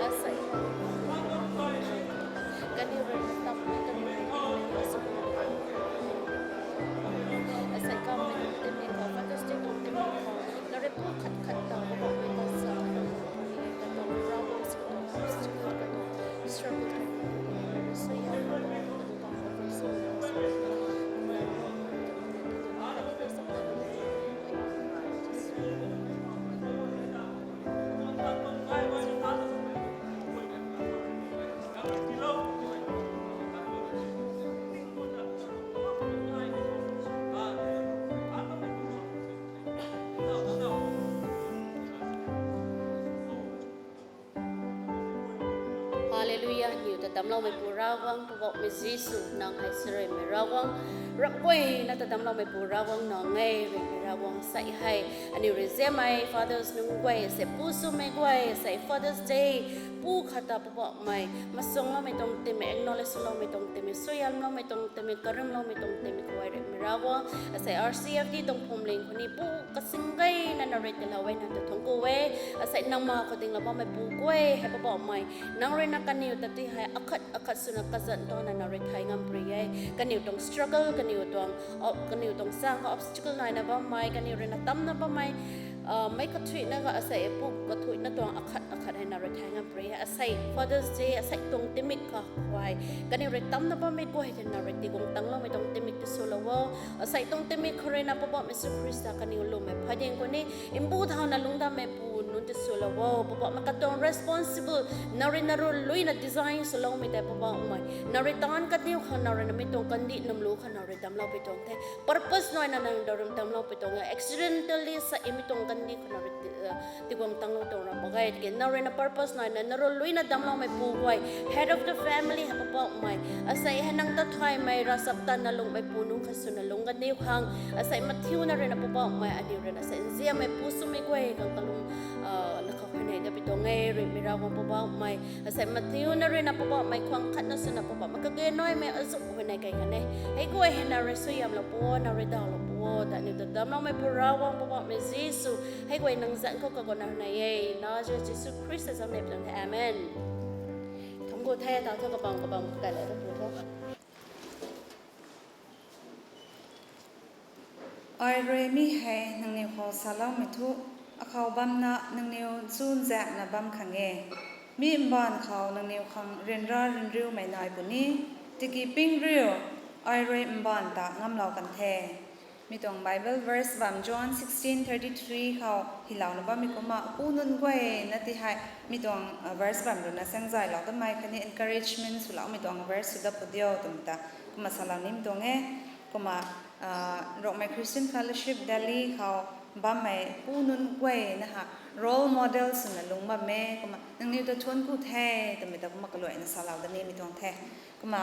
asei, kaniw rui na tam, kaniw rui na tam, asei kammei tuang timei khou, Father's Day tuang timei khou, na rui pu khat khat ta Poubauhmei ta sa, katuang problems, katuang obstacle, katuang struggle, katuang suaihiam, katuang overcome, Hallelujah, aniu ta damcloumei pu Ravguangc, Poubauhmei Jisu, nang hei charynmei Ravguangc, ravguayna ta damcloumei pu Ravguangc nang e, ravguayna Ravguangc. Sei hei aniu rui ziamei Fathers nunc guay, sei pu swmei guay, sei Father's Day, pu khat ta Poubauhmei, masuangloumei tuang timei, acknowledge swloumei tuang timei, suaihiamloumei tuang timei, karimloumei tuang timei khou e, ravguayna Ravguangc. Asei R C F D tuang phuamling khou ni pu kasing gayna na rui tiilou e, nang ta thuanc ku e. Asei nang ma khou dinglou bammei pu guay hei Poubauhmei, nang rui na kaniw ta ti hei akhat akhat swna kazanc tuang na na rui thay ngam puni e. Kaniw tuang struggle, kaniw tuang, o, kaniw tuang sang khou obstacle naina bammei, kaniw rui na tamna bammei, a, meic kathuicna kha, asei pu kathuicna tuang akhat akhat hei na rui thay ngam puni e. Asei Father's Day, asei tuang timik kha khuay, kaniw rui tamna bammei guay tei na rui tiguang tangloumei tuang timik tiswlou o. Asei tuang timik khou rui na Poubauhmei Jisu Khrista kaniw lwmmei phay ding khou ni, mbu thauna lungcdammei pu Te swlou o, Poubauhmei katuang responsible, nang rui na rui luina design swloumei tei Poubauhmei, nang rui taanc kaniw khang nang rui na mi tuang kandih namlu khang nang rui damclou pui tuang the. Purpose naina nang rui damclou pui tuang e, accidentally sa e mi tuang kandih khang nang rui ti, uh, tiguang tanglou tuang ra mak ge. Tiki nang rui na purpose naina nang rui luina damcloumei pu guay, head of the family hei Poubauhmei, asei hei nang ta thaymei ravchaptatna lungmei pu nunc khat swna lung kaniw khang, asei mathiuna rui na Poubauhmei aniw rui na asei nzianmei pu swmei guay khang kalum, uh, na khou huayney dat pui tuang e, rui mi Ravguangc Poubauhmei. Asei mathiuna rui na Poubauhmei khwang khatna swna Poubauhmei kage naimei azuh huayney kai kan e. Hei guay hei nang rui suaihiamlou pu o, nang rui dawlou pu o, ta aniw ta damcloumei pu Ravguangc Poubauhmei Jisu, hei guay nang zanc khou kaguanna huayney e, Nazaret Jisu Khrista zanc nei pui tuang the. Amen. Thangc gu the, ta thu kabam kabam kakai la ta pu tho. Ai rui mi hei nangniw khou saloumei thu, akhou bamna nangniw chu nzaekna bam khang e. Mi mbaanv khou nangniw khang ryanra ryanriumei nai puni, tiki ping riu, ai rui mbaanv ta ngamlou kan the. Mi tuang Bible verse bam John sixteen thirty-three khou hylouna bammei kumna, pu nunc guay na ti hei mi tuang, uh, verse bam rui na saengzaylou tamei khatni encouragement swloumei tuang verse sw dat pu diu twmei ta kumna salou nimei tuang e. Kumna, uh, Rongmei Christian Fellowship Delhi khou bammei pu nunc guay na ha role model swna lung bam e, kumna nangniw ta thuanc ku the twmei ta kumna kaluaina salou dat nimei tuang the. Kumna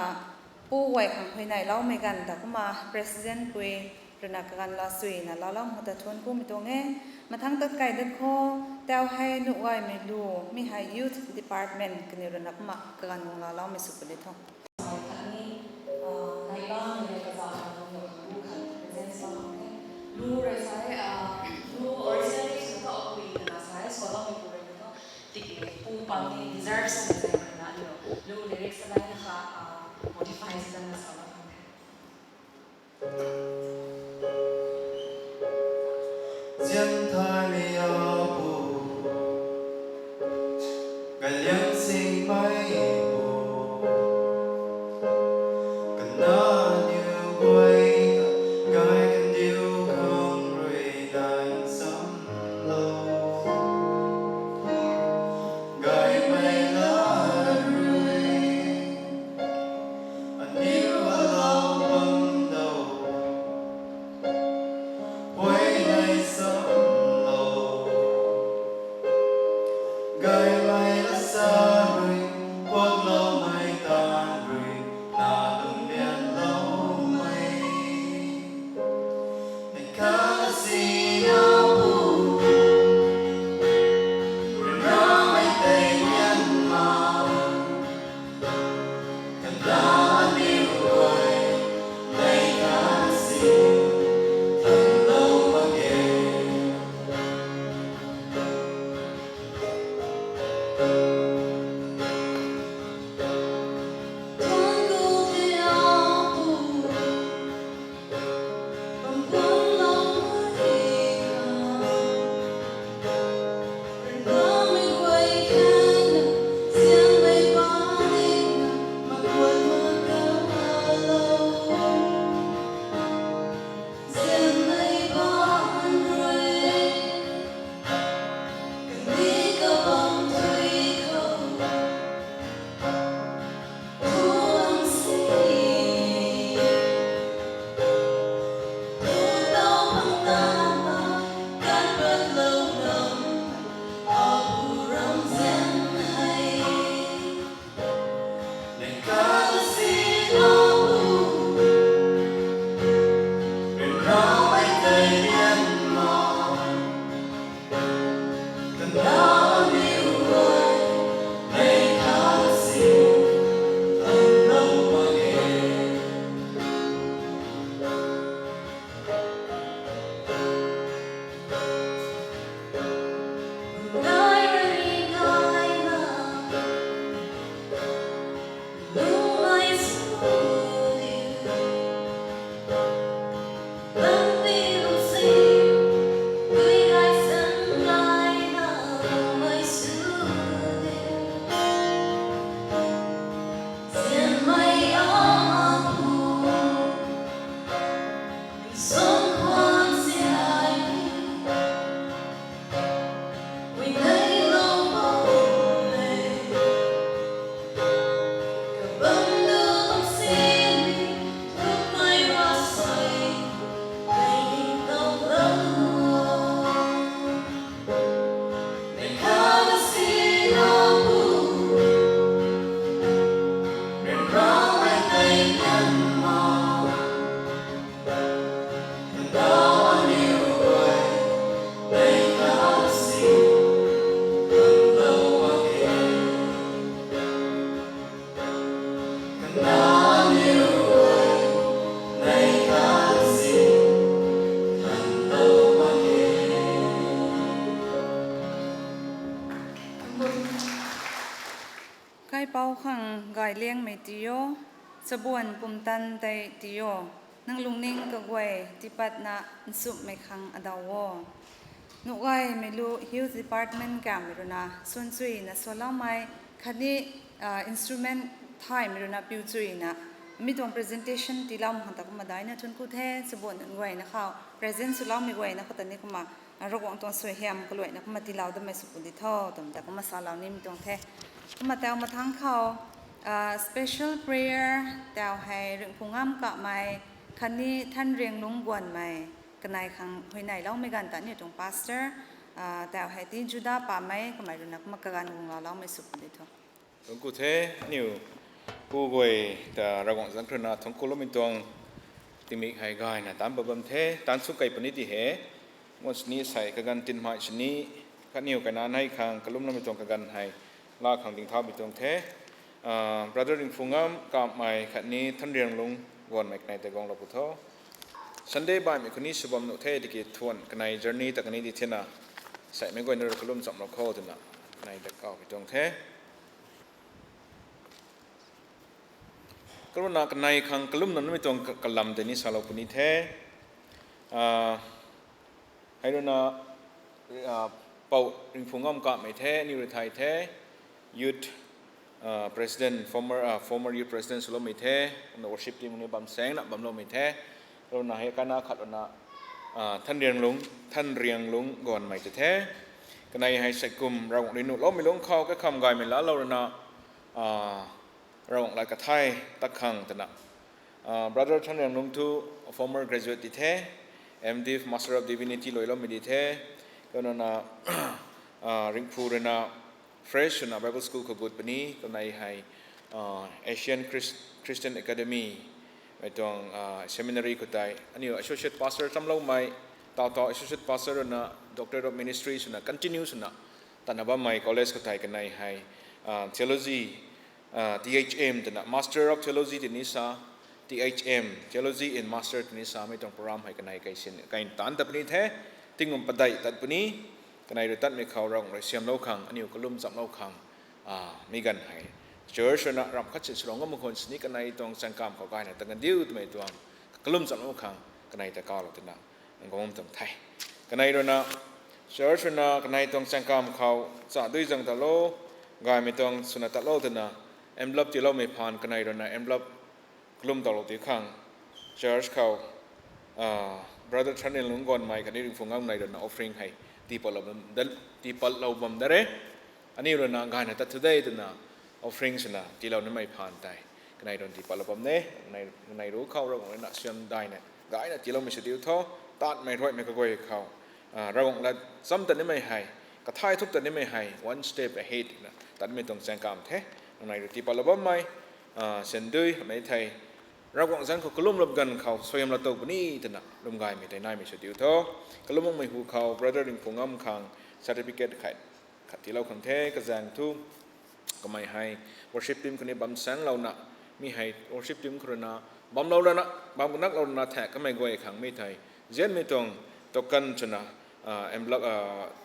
pu guay khang huayneyloumei ganv ta kumna president pui rui na kaganv lasuina loulou khou ta thuanc kumei tuang e. Mathangc tat kai dat khou, tau hei nuh gaymei lu, mi hei youth department kaniw rui na kumna kaganv guang louloumei sw puni tho. Khatni, uh, nai bam le kazauh na lung lo lu khat present sw bam the. Lu rui sa e, uh, lu originally sw ta apui twna sa e, swloumei pu rui na tho. Tiki pu pang ni deserve sw na zai rui na aniu lu lyrics sa lai na kha, uh, modify sw na sa bam the. Zian thaymei Apu, gay liang singmei Pu, kana niw guay ta gay kandiu khang rui nai nsamlou, gaymei lat rui aniw Chabuan pumtan tei tii o, nang lungning kaguay tiipatna nchumhmei khang adaw o. Nuh gaymei lu Youth Department kamei ruina suan chuyna sualoumei khatni instrument thaymei ruina piu chuyna mi tuang presentation tiiloumei khang ta kumna daina thuanc ku the. Chabuan nunc guayna khou present swloumei guayna khou ta ni kumna Ravguangc tuang suaihiam kaluaina kumna tiilou damei sw pu di tho twmei ta kumna salou nimei tuang the. Kumna tau mathangc khou special prayer tau hei Ringhphu Ngam Kamei khatni Thanrianglung Guanmei kanei khang huayneyloumei ganv ta aniu tuang pastor tau hei ti Juda Pamei kamei ruina kumna kaganv guanglou loumei sw pu di tho. Thuanc ku the. Aniu pu guay ta Ravguangc zanc khou ruina thuanc ku loumei tuang tingmik hei gayna taanc pat bam the. Taanc sw kei puni ti he. Mun sini sei kaganv tinmei sini khatniw kaina nei khang kalumloumei tuang kaganv hei laa khang dingthaumei tuang the. Brother Ringhphu Ngam Kamei khatni Thanrianglung Guanmei kanei tei guanglou pu tho. Sunday baihmei khou ni sw bam nuh the tiki thuan kanei journey ta kani di thena seimei guayna rui kalum chamlou kho twna kanei ta kawmei tuang the. Karuina kanei khang kalumna numei tuang kalam tei ni salou puni the. Hei ruina Pou Ringhphu Ngam Kamei the, aniu rui thay the, youth president, former former youth president swloumei the. Kumna worship team ni bam saengna bamloumei the. Karuina hei kaina khat ruina Thanrianglung, Thanrianglung Guanmei tei the. Kanei hei seikum Ravguangc rui nuhloumei lungc khou kakham gaymei laalou ruina Ravguangc lat kathai tat khang twna brother Thanrianglung thu former graduate ti the, M.Div, Master of Divinity luailoumei di the. Kumna Ringhphu ruina fresh swna Bible School khou gut puni. Kanei hei Asian Christian Academy mei tuang seminary khou tei aniu associate pastor chamloumei, taw taw associate pastor ruina Doctor of Ministry swna continue swna tatna bammei college khou tei kanei hei theology, T H M twna Master of Theology tini sa, T H M, Theology in Master tini samei tuang program hei kanei kaisin kain taanc tat puni the. Tingkum padeih tat puni. Kanei rui tatmei khou Ravguangc rui siamlou khang, aniu kalum chamlou khang mi ganv hei church ruina ramh khat sin swlou ngam mak khwan sini kanei tuang chaengkam khou gayna ta gandiu twmei tuang kalum chamlou khang kanei ta kawlou twna guang tuang the. Kanei ruina church ruina kanei tuang chaengkam khou cha dui zang talou, gaymei tuang swna talou twna envelope tiiloumei phaan kanei ruina envelope kalum talou ti khang church khou brother Thanrianglung Guanmei khatni Ringhphu Ngam nei ruina offering hei tiipatlou bam da re. Aniu ruina gayna tat thu de twna offering swna tiilou nimei phaan tei kanei ruina tiipatlou bam e. Kanei ru khou Ravguangc ruina siam daina gayna tiiloumei sw diu tho. Taanmei ruaimei kaguay khou Ravguangc lat cham ta nimei hei, kathai thuk ta nimei hei one step ahead na tatmei tuang chaengkam the. Kanei rui tiipatlou bammei sandui mei thei Ravguangc zanc khou kalum lap ganv khou suaihiam laa tow puni twna lwm gaymei tei naimei sw diu tho. Kalum makmei hu khou brother Ringhphu Ngam khang certificate khat tiilou khang the. Kazaeng thu kamei hei worship team khou ni bam saenglouna, mi hei worship team khou ruina bamlou rana, bam kanaklouna thak kamei guay khang mi thei zianmei tuang token swna envelope,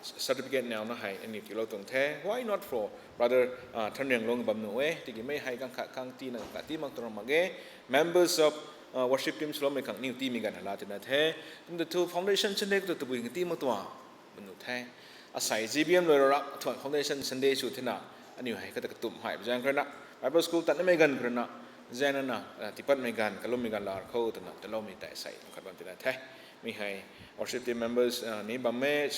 certificate nauna hei aniu tiilou tuang the. Why not for brother Thanrianglung bam nuh e? Tiki mei hei ganv khat khang tiina ganv khat tii mak tuang mak ge. Members of worship team swloumei khang aniu tiimei ganv hei laa tina the. Kumta thu foundation Sunday khou tabui khang tii mak tuang bam nuh the. Asei G B M lui rap thuan foundation Sunday sw thena aniu hei kata katumh hei zaeng khou ruina Bible school tat nimei ganv khou ruina zaeng nana tiipatmei ganv kalummei ganv lar khou twna tiiloumei tei asei khat bam tina the. Mi hei worship team members ni bam e,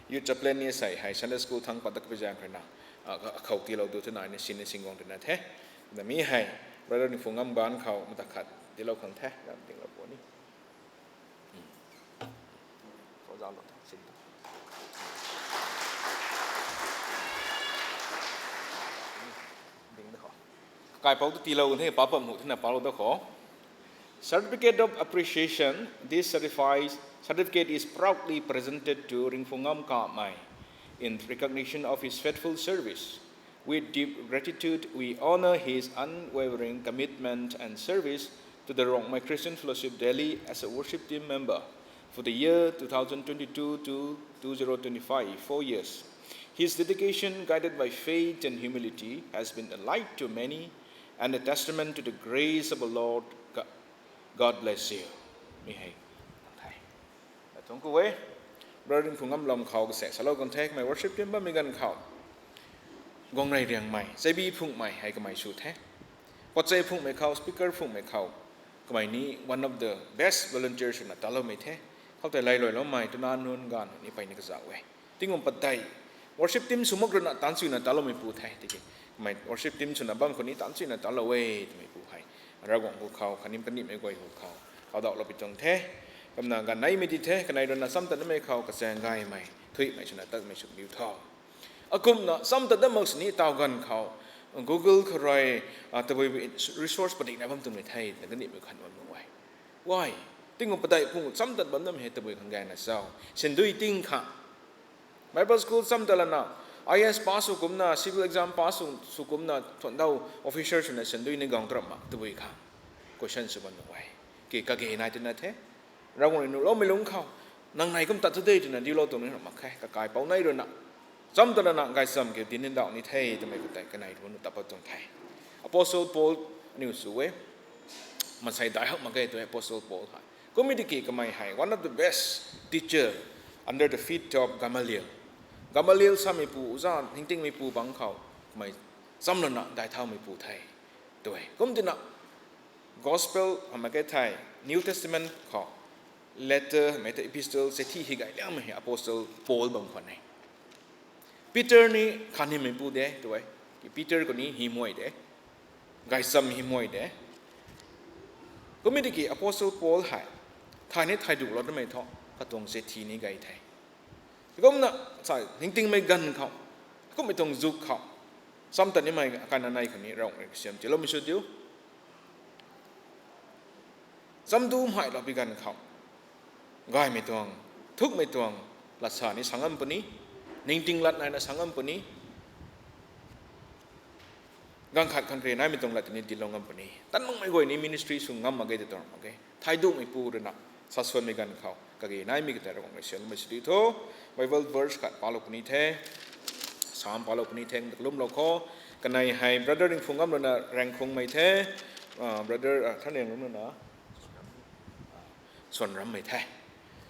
youth chaplain ni asei hei Sunday school thangc pat dat kapui zaeng khou ruina akhou tiilou du thena ni sin ni sing guang tina the. Na mi hei brother Ringhphu Ngam Guan khou mata khat tiilou khang the ram tinglou pu ni. Kaipouc ta tiilou the, papam nuh thena palou da khou. Certificate of Appreciation. This certifies, certificate is proudly presented to Ringhphu Ngam Kamei in recognition of his faithful service. With deep gratitude, we honor his unwavering commitment and service to the Rongmei Christian Fellowship Delhi as a worship team member for the year two thousand twenty-two to two zero twenty-five, four years. His dedication, guided by faith and humility, has been a light to many And a testament to the grace of the Lord. God bless you. Mi hei the. Thangc ku e. Brother Ringphungam lam khou kasaek salou kan the, kamei worship team bammei ganv khou Guangrei Riangmei, Zeibi Phungmei hei kamei sw the. Pochei Phungmei khou, speaker Phungmei khou, kamei ni one of the best volunteers swna taloumei the. Khoutei lailuailoumei twna nunc ganv ni peyna kazauh e. Tingkum padeih worship team sw mak ruina taanchuina taloumeipu the tiki, kamei worship team swna bam khou ni taanchuina talou e twmeipu hei Ravguangc hu khou khatni kanimei guay hu khou kawdauhlou pi tuang the. Kumna ganv neimei di the, kanei ruina cham tatnamei khou kachaeng gaymei thuimei swna tatmei sw diu tho. Akumna cham tat dat mak sini taw ganv khou Google khou rui tabui resource padikna bam twmei the twna kanimei khang bam nuh e. Uai, tingkum padeih pung cham tat bam nam hei tabui khang gayna cho? Sindui ting khang Bible school cham tat lana, I A S pass sw kumna, civil exam pass sw kumna thuandau officer swna sindui ni gang tarap mak tabui khang question sw bam nuh e. Ki kage nai twna the, Ravguangc rui nuhloumei lungc khou, nang nei kum tat thu de twna diulou tuang ni mak khe, kakaipouc nei ruina cham tat lana gaychamv kiu dinc ndauh ni the twmei khou tei kanei ruina tat pat tuang the. Apostle Paul aniu sw e. Maansei dai hak mak ge tw e Apostle Paul hei. Kumna tiki kamei hei one of the best teacher under the feet of Gamaliel. Gamaliel sameipu, uza ningtingmeipu bangc khou kamei cham lana dai thaumeipu the tw e. Kumtina gospel hamei ke thei, New Testament khou letter mei tei epistle, chithi hei gay liangmei hei Apostle Paul bam khwan e. Peter ni khanhymeipu de tw e. Ki Peter khou ni hymei de, gaychamv hymei de. Kumna tiki Apostle Paul hei thay ni thay duklou namei thu katuang chithi ni gay the. Kumna sa ningtingmei ganv khou, kummei tuang zuk khou, cham tat nimei akai nanei khou ni Ravguangc rui kasiam tiiloumei sw diu. Chamdu mhaihlou pi ganv khou, gaymei tuang, thukmei tuang latsa ni sa ngam puni, ningting lat naina sa ngam puni, ganv khat khang kre naimei tuang lat ni dinclou ngam puni. Tan makmei guay ni ministry sw ngam mak ge tw tuang mak ge. Thay duhmeipu ruina sasuanmei ganv khou kage naimei katei Ravguangc rui sianmei sw diu tho. Bible verse khat palou puni the, Psalm palou puni the, kalumlou khou. Kanei hei Brother Ringphungam ruina Rangkhungmei the, Brother Thanriang ruina Suanrammei the.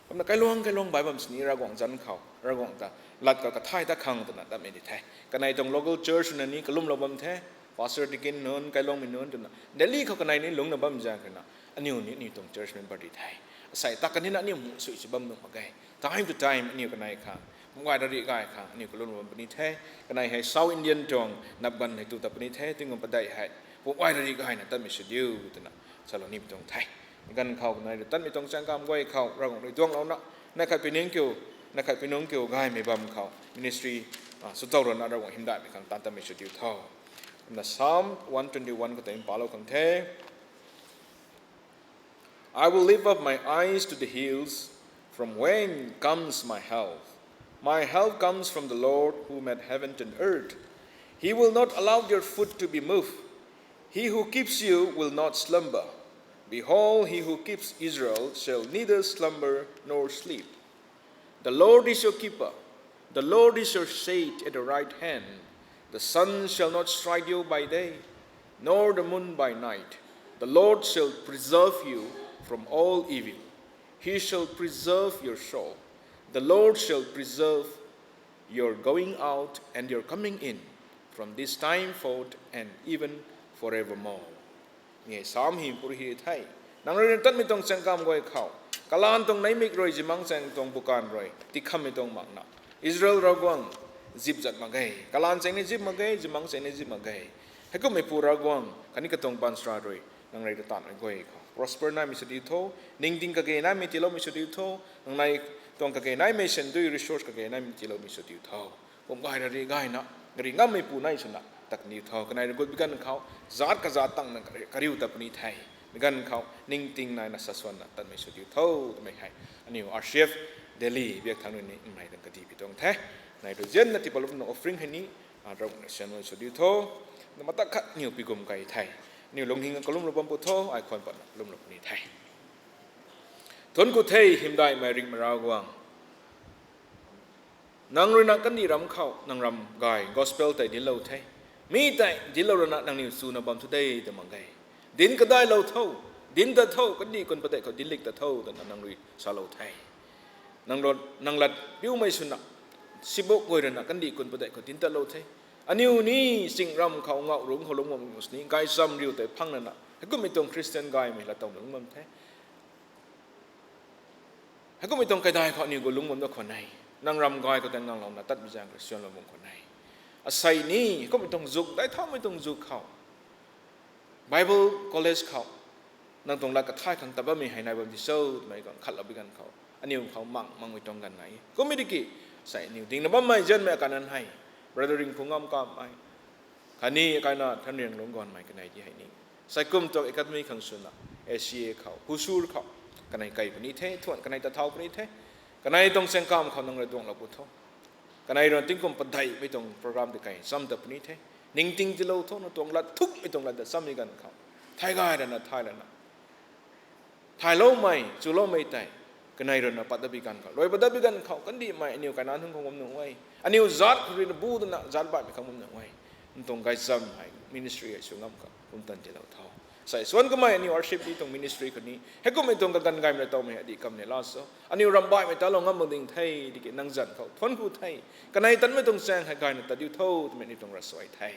Kumna kailuang kailuang bai bam sini Ravguangc zanc khou, Ravguangc ta lat khou kathai ta khang twna tatmei di the. Kanei tuang local church na ni kalumlou bam the, pastor, deacon nunc, kailuangmei nunc twna Delhi khou kanei ni lungcna bam zaeng ruina aniu ni aniu tuang church member di the. Asei ta kanina aniu mu sui si bam nuh mak ge. Time to time aniu kanei khang, pum gay rari gay khang aniu kalumlou bam puni the. Kanei hei South Indian tuang napganv hei tu tat puni the, tingkum padeih hei pum gay rari gayna tatmei sw diu twna salou nimei tuang the. Ganv khou kanei rui tatmei tuang chaeng kam guay khou Ravguangc rui duanglouna, neih khat pi nunc kiu, neih khat pi nunc kiu gaymei bam khou ministry sw tow ruina Ravguangc hymdaihmei khang taan tatmei sw diu tho. Kumna Psalm one twenty-one khou tei palou khang the. I will lift up my eyes to the hills, from whence comes my help? My help comes from the Lord who made heaven and earth. He will not allow your foot to be moved. He who keeps you will not slumber. Behold, he who keeps Israel shall neither slumber nor sleep. The Lord is your keeper. The Lord is your shade at the right hand. The sun shall not strike you by day, nor the moon by night. The Lord shall preserve you from all evil. He shall preserve your soul. The Lord shall preserve your going out and your coming in from this time forth and even forevermore. Nge Psalm hym puri hi the. Nang rui na tatmei tuang chaeng kam guay khou, kalaan tuang neihmik rui, zimangchaeng tuang bukan rui tikhammei tuang makna, Israel Ravguangc zip zat mak ge. Kalaan chaeng ni zip mak ge, zimangchaeng ni zip mak ge. Heikummeipu Ravguangc khatni katuang baanchara rui nang rui ta taanvmei guay khou prosper naimei sw diu tho. Ningting kage naimei tiiloumei sw diu tho. Nang nei tuang kage naimei sandui resource kage naimei tiiloumei sw diu tho. Pum gay rari gayna, rari ngammeipu nei swna tat diu tho. Kanei rui gut bi ganv khou, zaat kazaat tangna kariu tat puni the. Mi ganv khou ningting naina sasuanna tatmei sw diu tho twmei hei aniu R C F Delhi biak thangc rui ni nang nei tuang kadi pi tuang the. Nang nei rui zianna tiipalumna offering hei ni Ravguangc rui sianmei sw diu tho. Na matak khat aniu pi gum kai the. Aniu lungning kalumlou bam pu tho, ai khwan patna kalumlou puni the. Thuanc ku the, hymdaihmei ringhmei Ravguangc. Nang rui na kandih ram khou nang ram gay gospel tei dinclou the. Mi tei dinclou rana nangniw chuna bam thu de ta mak ge. Dinc kadailou tho, dinc ta tho, kandih kun padeih khou dinc lik ta tho twna nang rui salou the. Nang, nang lat piumei swna, sibuk guay rana kandih kun padeih khou dinc tatlou the. Aniu ni chingramv khou ngauh rungc khou lungc bam sini gaychamv riu tei phang lana, heikummei tuang Christian gaymei lat towna lungc bam the. Heikummei tuang kaidai khou aniu gu lungc bam da khwan e. Nang ram gay khou tei nganglouna tatmei zaeng khou swanlou bam khwan e. Asei ni heikummei tuang zuk, daic thaumei tuang zuk khou, Bible college khou, nang tuang lat kathay khang tat bammei hei nai bam di cho twmei khang khatlou bi ganv khou, aniu khou mang mangmei tuang ganv nai e. Kummei tiki, asei aniu dingna bammei zanmei akai nan hei, Brother Ringphungam Kamei, khatni akai na Thanriang Lungcgaanvmei kanei di hei ni, saikum tuang academy khang swna, A C A khou, Hosur khou, kanei kai puni the, thuan kanei ta thau puni the, kanei tuang chaengkam khou nang rui duanglou pu tho. Kanei rui tingkum padeihmei tuang program tei kai cham ta puni the. Ningting tiilou tho, na tuang lat thukmei tuang lat ta chammei ganv khou, thay gay rana, thay lana, thayloumei, chuloumei tei, kanei rui na pat dat bi ganv khou, rui pat dat bi ganv khou, kandihmei aniu kaina thun khou bam nuh e. Aniu zaat khou rui na bu dana, zaat baihmei khang bam nuh e. Nang tuang gaychamv hei, ministry hei sw ngam khou, pumtan tiilou tho. Sei swan kamei aniu R C F T tuang ministry khou ni, heikummei tuang kaganv gaymei na towmei hei di kam ne la so. Aniu ram baihmei talou ngam mak ding the, tiki nang zanc khou thuanc ku the. Kanei tanmei tuang chaeng hei gayna tat diu tho, twmei aniu tuang ravsuai the.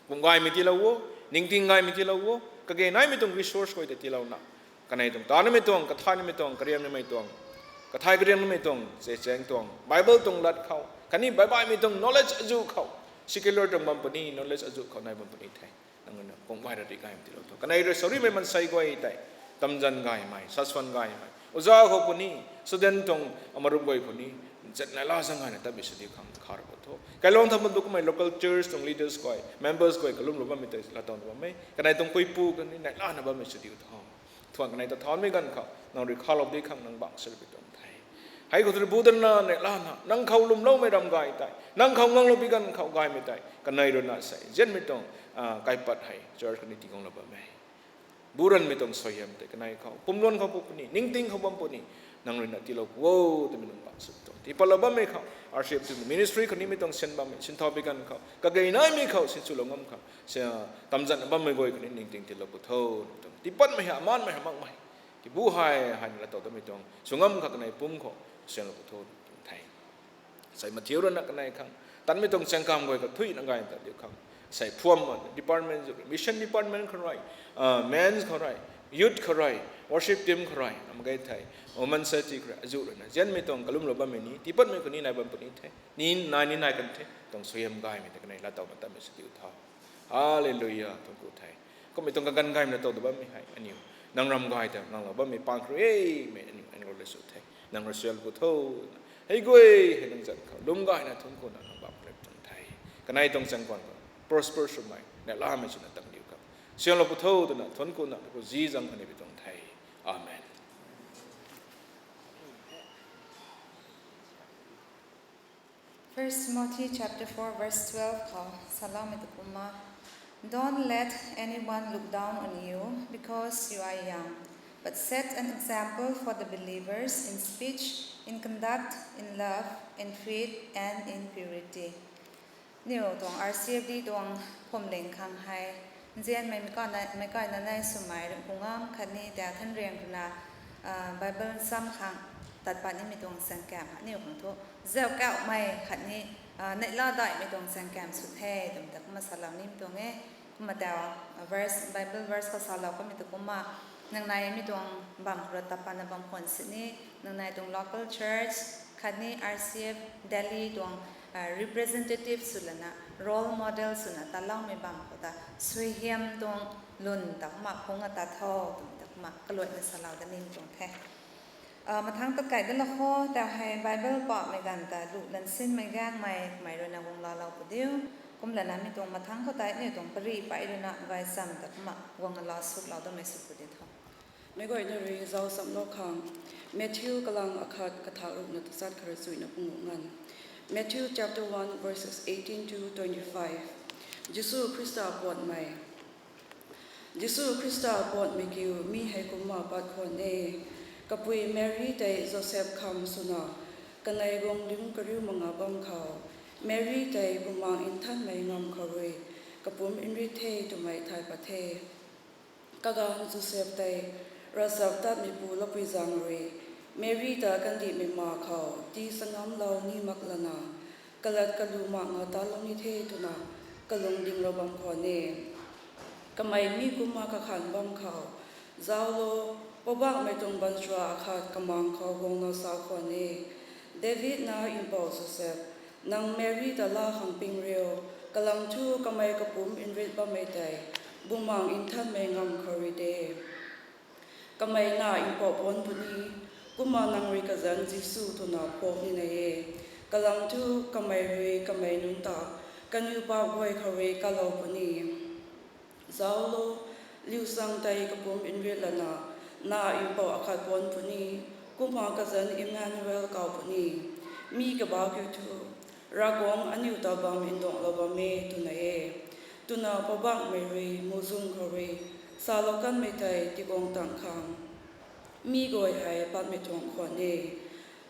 Kum gaymei tiilou o, ningting gaymei tiilou o, kage naimei tuang resource guay tei tiilouna, kanei tuang tanmei tuang, kathay namei tuang, kariang namei tuang, kathay kariang namei tuang, chechaeng tuang, Bible tuang lat khou, khatni baihbaihmei tuang knowledge azuh khou, secular tuang bam puni, knowledge azuh khou nai bam puni the. Nang rui na kum gay ra di gaymei tiilou tho. Kanei rui sarimei mansei guay tei, tamzan gaymei, saswan gaymei, oja khou puni, student tuang amarup guay puni, nchatna la zang gayna tat bi sw diu khang kha ra pu tho. Kailuang tham bam tu kummei local church tuang leaders guay, members guay, kalumlou bammei tei lat towna bam e. Kanei tuang puipu khatni neihlana bammei sw diu tho. Thuan kanei ta thaumei ganv khou nang rui khalou di khang nang bangc sw bi tuang the. Hei khou tu rui bu dana neihlana, nang khou lwmloumei ram gay tei, nang khou nganglou bi ganv khou gaymei tei, kanei rui na sei nzianmei tuang, ah, kaipat hei church khatni tiiguanglou bam e. Bu ranmei tuang suaihiam tei kanei khou, pumluan khou pu puni, ningting khou bam puni, nang rui na tiilou pu o, twmei nang bangc sw tuang. Tiipatlou bammei khou, R C F T ministry khou nimei tuang sin bammei, sinthau bi ganv khou, kage naimei khou, sinchulou ngam khou, si, tamzan bammei guay khou ni ningting tiilou pu tho, tuang. Tiipatmei hei, amaanmei hei, makmei. Tibu hei, hei na lat tow datmei tuang, sw ngam khou kanei pum khou, swanlou pu tho, tuang the. Sei mathiu rui na kanei khang, tanmei tuang chaengkam guay kathuina gay tat diu khang, sei phuam department zu, mission department khou rui, ah, men's khou rui, youth khou rui, worship team khou rui, nam gay the, women society khou rui, azuh rui na nzianmei tuang kalumlou bammei ni, tiipatmei khou ni nai bam puni the, ni nai ni nai kan the, tuang suaihiam gaymei tei kanei lat towna tatmei sw diu tho. Hallelujah, thuanc ku the. Kummei tuang kaganv gaymei na tow dat bammei hei aniu, nang ram gay ta nganglou bammei pang khou rui e, mei aniu, aniu le sw the. Nang rui swanlou pu tho, hei guay hei nang zanc khou lwm gayna thuanc ku na nang bam le tuang the. Kanei tuang chaengkam khou prosper swmei, neihlamei swna tang diu khang, swanlou pu tho twna thuanc ku na, pu zi zang khatni bi tuang the. Amen. First Timothy chapter four verse twelve khou saloumei tu kumna, "Don't let anyone look down on you because you are young, but set an example for the believers in speech, in conduct, in love, in faith, and in purity." Niw tuang R C F D tuang phuamling khang hei, nzianmei meic kai na, meic kai na nei swmei Ringhpungam khatni ta Thanriang rui na, ah, Bible sam khang tat pat nimei tuang chaengkam, aniw khang thu, zau kauhmei khatni, ah, neihla daihmei tuang chaengkam sw the, twmei ta kumna salou nimei tuang e. Kumna ta, ah, verse, Bible verse khou salou kamei tu kumna, nang nai mi tuang bam khou rui tat patna bam khwan sini, nang nai tuang local church, khatni R C F Delhi tuang, ah, representative sw lana, role model swna taloumei bam khou ta, suaihiam tuang lwn ta kumna phungc a tat tho, twmei ta kumna kaluaina salou da nimei tuang the. Ah, mathangc tat kai da la kho, ta hei Bible pahmei ganv ta lu lan sinmei gaengmei, kamei rui na guang laalou pu diu. Kum lana mi tuang mathangc khou tei, aniw tuang pari pei rui na gaychamv ta kumna guang a la suklou damei sw pu di tho. Meic guayna rui zauc samlou khang, Matthew kalang akhat kathak ruhna tachat khou rui chuina pungu nganv. Matthew chapter one verses eighteen to twenty-five. Jisu Khrista puanmei. Jisu Khrista puanmei kiu mi hei kumna pat khwan e. Kapui Mary tei Joseph kham swna, kanei guang dungc kariu manga bam khou, Mary tei Bumaengh Nthanmei ngamv khou rui, kapumc nrit the twmei thay pat the. Kaganv Joseph tei ravchaptatmeipu loupui zaeng rui Meri ta kandihmei ma khou tii changamlou ni mak lana, kalat kalu makna talou ni the twna kalung dinglou bam khwan e. Kamei mi kumna kakhan bam khou, Zauclo, Poubauhmei tuang baanchara akhat kamang khou guangna sa khwan e, David nac mpouh Joseph, nang Meri ta laa khang ping riu, kalam thu kamei kapumc nrit bammei tei Bumaengh Nthanmei ngamv khou rui de. Kamei nac mpouh puanc puni, kumna nang rui kazanc Jisu twna phuak nina e. Kalam thu kamei rui kamei nunc ta kaniw paap guay khou rui kalou puni. Zauclo, liusang tei kapumc nrit lana, nac mpouh akhat puanc puni, kumna kazanc Emmanuel kaw puni. Mi kabah kiu thu, Ravguangc aniu ta bam nduanglou bam e twna e, twna Poubauhmei rui muhzwng khou rui salou kanmei tei tiguang tang khang mi guay hei patmei tuang khwan e.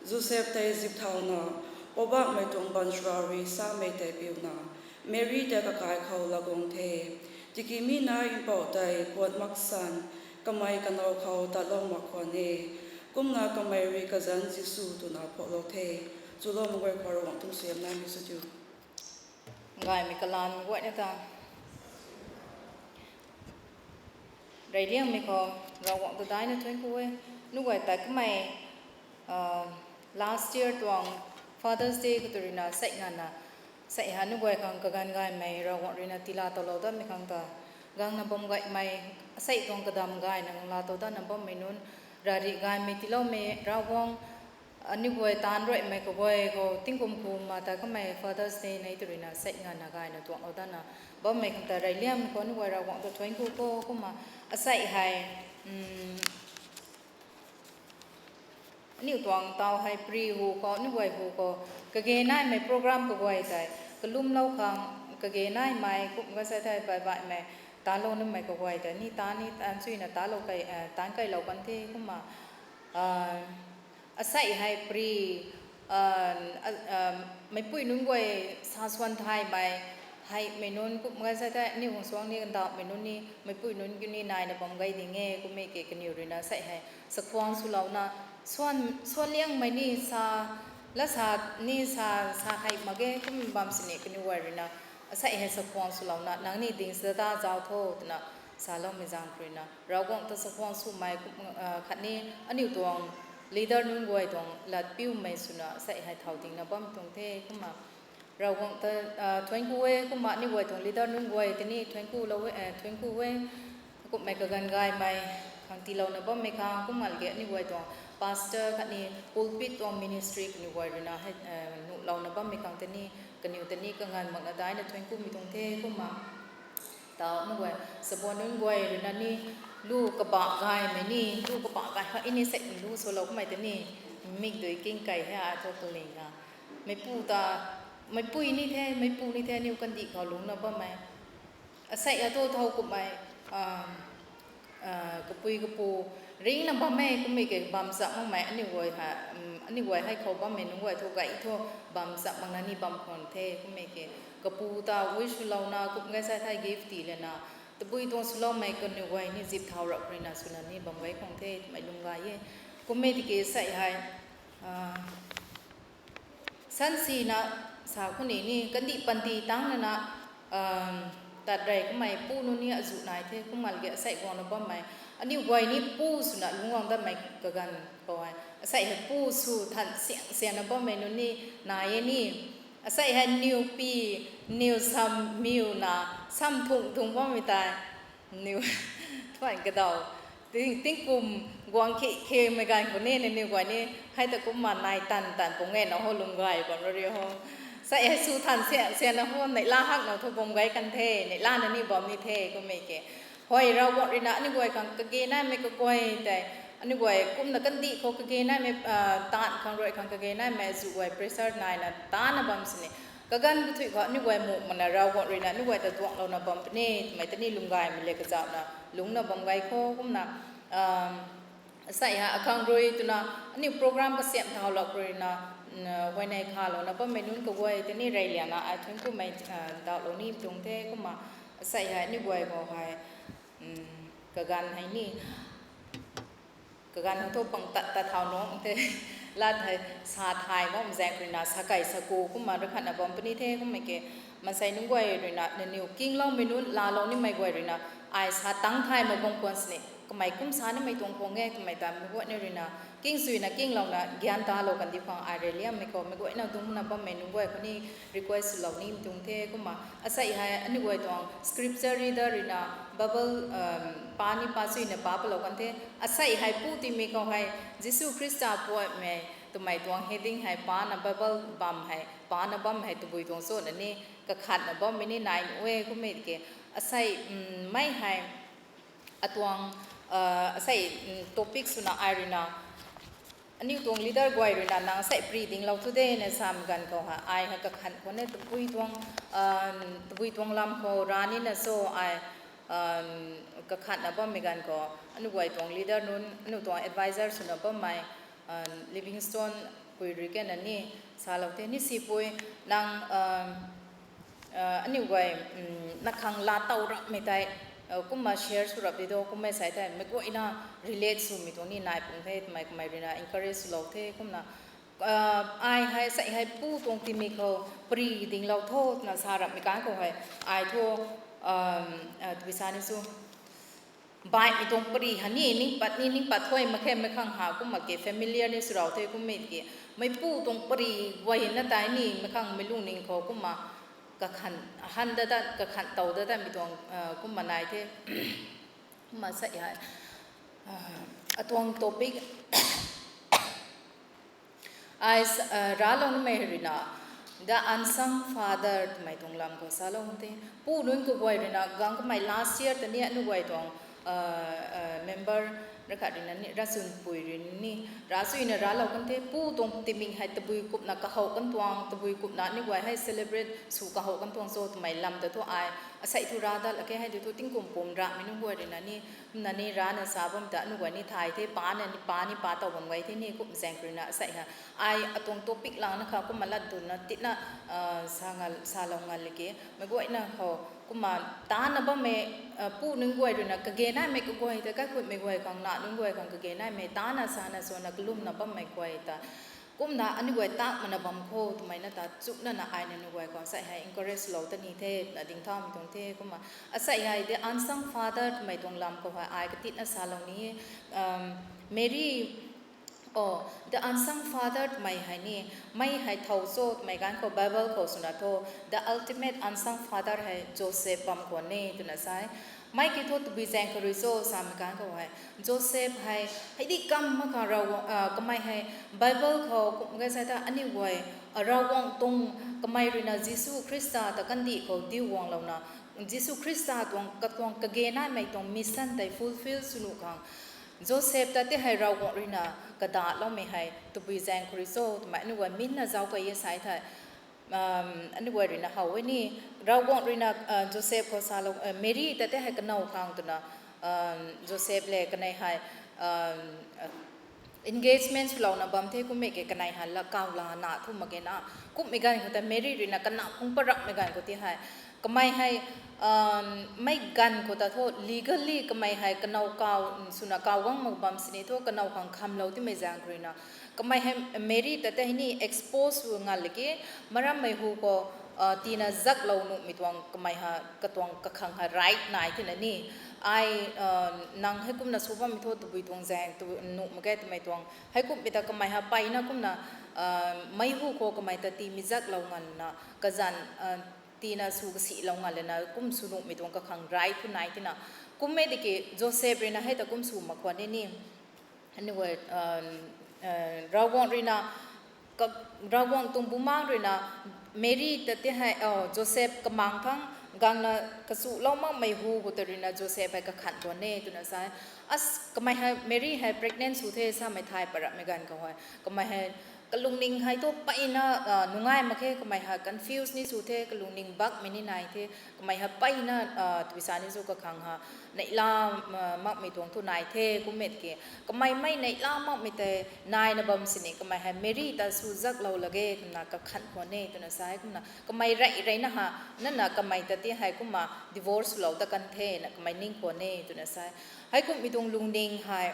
Joseph tei zipthauna, Poubauhmei tuang baanchara rui samei tei piuna, Meri ta kakai khou laguang the. Tiki mi nac mpouh tei puat mak san, kamei kanow khou tatlou mak khwan e. Kumna kamei rui kazanc Jisu twna phuaklou the. Chuloumei guay khou Ravguangc tuang suaihiam naimei sw diu. Gaymei kalanv guayna ta reyliangmei khou Ravguangc ta daina thuanc ku e. Nunc guay ta kamei last year tuang Father's Day khou tu ruina sei nganvna, sei ha nunc guay khang kaganv gaymei Ravguangc ruina tiila towlou datmei khang ta gangna bam gaymei, asei tuang kadam gayna gangla tow datna bammei nunc, rari gaymei tiiloumei Ravguangc, aniu guay taanc ruaimei kaguay khou tingkum kumna ta kamei Father's Day nei tu ruina sei nganvna gayna tuanglou datna bammei khang ta reyliangmei khou nunc guay Ravguangc ta thuanc ku kho. Kumna asei hei aniu tuang taw hei pri hu khou, aniu guay hu khou, kage naimei program kaguay tei kalumlou khang, kage naimei kum gasei thei baih baihmei talou namei kaguay tei ni taanc ni taanc chuina talou kei, taanc keylou kan the. Kumna asei hei pri meipui nunc guay sa swan thaymei, heimei nunc kum gasei thei aniu khang suang ni kandauhmei nunc ni meipui nunc kiu ni naina bam gay ding e. Kummei ke kaniw ruina sei hei sakhwang swlouna, swan, swan liangmei ni sa, la sa, ni sa, sa hei mak ge kum bam sini kaniw guay ruina asei hei sakhwang swlouna, nang ni ding sa ta zauc tho twna saloumei zaeng ruina Ravguangc ta sakhwang swmei kum, khatni aniu tuang leader nunc guay tuang lat piumei swna sei hei thau dingna bam tuang the. Kumna Ravguangc ta thuanc ku e. Kumna aniu guay tuang leader nunc guay tei ni thuanc ku lou e, thuanc ku e. Kummei kaganv gaymei khang tiilouna bammei khang, kumna ge aniu guay tuang pastor khatni pulpit tuang ministry kaniw guay ruina hei nuhlouna bammei khang tei ni, kaniw tei ni kanganv makna daina thuanc kumei tuang the. Kumna taw nunc guay, sabuan nunc guay ruina ni lu kabah gaymei ni, lu kabah gay khang ini sei lu swlou kummei tei ni, mikdui king kei he a thu kalingna, meipu ta, meipui ni the, meipu ni the, aniu kandih khou lungcna bammei, asei a thu thau kummei kapui kapu ringcna bam e. Kummei ke bam cham makmei aniu guay hei, aniu guay hei khou bammei nunc guay thu gay thu bam cham makna ni bam khwan the. Kummei ke kapu ta ui swlouna kum gasei thei gift tii lana, tabui tuang swloumei kaniw guay ni zip thau rap ruina swna ni bam gay khwan the twmei lung gay e. Kummei tiki sei hei sansina sa khou ni ni kandih panty tang lana tat rey kamei pu nunc ni azuh nai the. Kumna ge asei guangna bammei aniu guay ni pu swna lungc guang datmei kaganv khou hei asei hei pu sw than siang siangna bammei nunc ni nai e ni. Asei hei niw pi, niw sam miwna, sam thung thung bammei tei niw thuan kadaw, ting, tingkum guang khe khemei ganv khou ni, niw guay ni hei ta kumna nai tan tan pung e na ho, lung gay bam ri ho. Sei hei sw than siang siangna ho, neihla hakna thu bam gay kan the, neihlana ni bam ni the. Kummei ke hoi Ravguangc ruina aniu guay khang kage naimei kaguay tei, aniu guay kumna kandih khou kage naimei, taanv khang rui khang kage naimei azuh guay pressure naina tana bam sini, kaganv kathuic khou aniu guay muk makna Ravguangc ruina aniu guay ta tuanglouna bam puni twmei tei ni lung gaymei le kazauhna lungcna bam gay kho. Kumna asei hei akhang rui twna aniu program kasiamh thaulou khou ruina huayney khalouna bammei nunc kaguay tei ni reyliangna ai thuanc kumei ndauhlou ni tuang the. Kumna Asei hei ni guay khou hei, kaganv hei ni, kaganv hei thu pang tat tat thau nung the, lat hei sa thay bam zaeng ruina sa kai sa ku kumna rakhatna bam puni the kummei ke, maansei nunc guay ruina nangniw kingloumei nunc laalou nimei guay ruina, ai sa tang thay mak bam khwan sini kamei kum sa nimei tuang khwang e twmei ta meic guayna ruina kingsuina kinglouna gyan talou kandi khwang ai rui liammei khou meic guayna dungcna bammei nunc guay khou ni request swlou ni tuang the kumna. Asei hei aniu guay tuang scripture reader ruina Bible pa ni pa suina pa palou kan the. Asei hei pu timei khou hei Jisu Khrista puaimei twmei tuang heading hei pana Bible bam hei, pana bam hei tabui tuang chuna ni kakhatna bammei ni nai nuh e kummei ke. Asei, mei hei atuang, asei topic swna ai ruina aniu tuang leader guay ruina nang asei pri dinglou thu de na samei ganv khou hei ai hei kakhan khou ne tabui tuang, tabui tuang lam khou ra nina cho ai kakhatna bammei ganv khou aniu guay tuang leader nunc, aniu tuang advisor swna bammei Livingstone pui rui kena ni salou the ni sipui, nang aniu guay nakhang laa tow rapmei tei kumna share sw rap di do kummei sei thei meic guayna relate swmei tuang ni nai pung the twmei kamei ruina encourage swlou the kumna. Ai hei sei hei pu tuang timei khou pri dinglou tho twna sa rapmei kan khou hei ai thu tabui sa ni chu baihmei tuang pari ha ni ning pat ni ning pat thuy mak khe meic khang ha kumna ke familiar ni swrau the kummei ke, meipu tuang pari guayna tei ni meic khang meic lungning khou kumna kakhan, han dat dat kakhan tow dat datmei tuang kumna nai the. Kumna sei hei atuang topic ai raloumei ruina the unsung father twmei tuang lam khou salou kan the. Pu nunc kaguay ruina gang kamei last year ta ni aniu guay tuang member rakhat ruina ni Rachunpui rui ni rasuina ralou kan the. Pu tuang timing hei tabui kumna kahou kan tuang, tabui kumna aniu guay hei celebrate sw kahou kan tuang cho twmei lam ta thu ai asei thu ra dat lak khe hei di thu tingkum pum ramei nunc guay ruina ni, kumna ni rana sa bam ta aniu guay ni thay the, pa na ni pa ni pa tow bam guay the ni kum zaeng ruina asei hei ai atuang topic langna kha kumna lat dunna titna salou nga lak e. Meic guayna khou kumna tana bammei pu nunc guay ruina kage naimei kaguay ta kaikhutmei guay khang na nunc guay khang kage naimei tana sana swna kalumna bammei guay ta kumna aniu guay tak mana bam kho twmei na ta chukna na ai nangniw guay khou sei hei encourage lou ta ni the twna dingthaumei tuang the kumna. Asei hei the unsung father twmei tuang lam khou hei ai katitna salou ni Mary, the unsung father twmei hei ni mei hei thow cho twmei ganv khou Bible khou swna thu the ultimate unsung father hei Joseph bam khwan e twna sa e. Mei ki thu tabui zaeng khou rui cho samei ganv khou hei Joseph hei hei di kam mak khang Ravguangc kamei hei Bible khou kum gay sa ta aniu guay Ravguangc tuang kamei ruina Jisu Khrista ta kandih khou diu guanglouna Jisu Khrista tuang katuang kage naimei tuang mission tei fulfill sw nuh khang Joseph ta tei hei Ravguangc ruina kadaloumei hei tabui zaeng khou rui cho twmei aniu guay minna zauc key e sa thei aniu guay ruina how e ni Ravguangc ruina Joseph khou salou Mary ta tei hei kanow khang twna Joseph le kanei hei engagement swlouna bam the kummei ke kanei hei la kaw la na thu mak ge na kummei ganv khou ta Mary ruina kana phung parapmei ganv khou ti hei kamei hei mei ganv khou ta thu legally kamei hei kanow kaw swna kaw guang mak bam sini thu kanow khang khamlou timei zaeng khou ruina kamei hei Mary ta tei hei ni expose sw nga lak e, marammei hu khou tina zaklou nuhmei tuang kamei hei katuang kakhang hei right nai tina ni ai nang heikumna sw bammei thu tabui tuang zaeng tu nuh mak ge twmei tuang heikumhmei ta kamei hei peyna kumna mei hu khou kamei ta tii mi zaklou nganvna kazanc tina sw kasilou nganv lana kum sw nuhmei tuang kakhang right thu nai tina kummei tiki Joseph ruina hei ta kum sw mak khwan e ni aniu guay Ravguangc ruina Ravguangc tuang bumaengc ruina Mary ta tei hei Joseph kamang thang gangna kachulou makmei hu khou ta ruina Joseph hei kakhan tuan e twna sa e. Kamei hei Mary hei pregnant sw the samei thay parapmei ganv khou hei kamei hei Kalungning hei thu peyna nungai mak khe, kamei hei confuse ni sw the, kalungning bakmei ni nai the, kamei hei peyna tabui sa ni sw kakhang ha, neihla makmei tuang thu nai the, kummei ki, kamei mei neihla makmei tei naina bam sini, kamei hei Meri ta sw zaklou lak ge twna kakhan khwan e twna sa e. Kumna kamei rey reyna ha, nana kamei ta ti hei kumna divorce swlou dat kan the na kamei ning khwan e twna sa e. Heikumhmei tuang lungning hei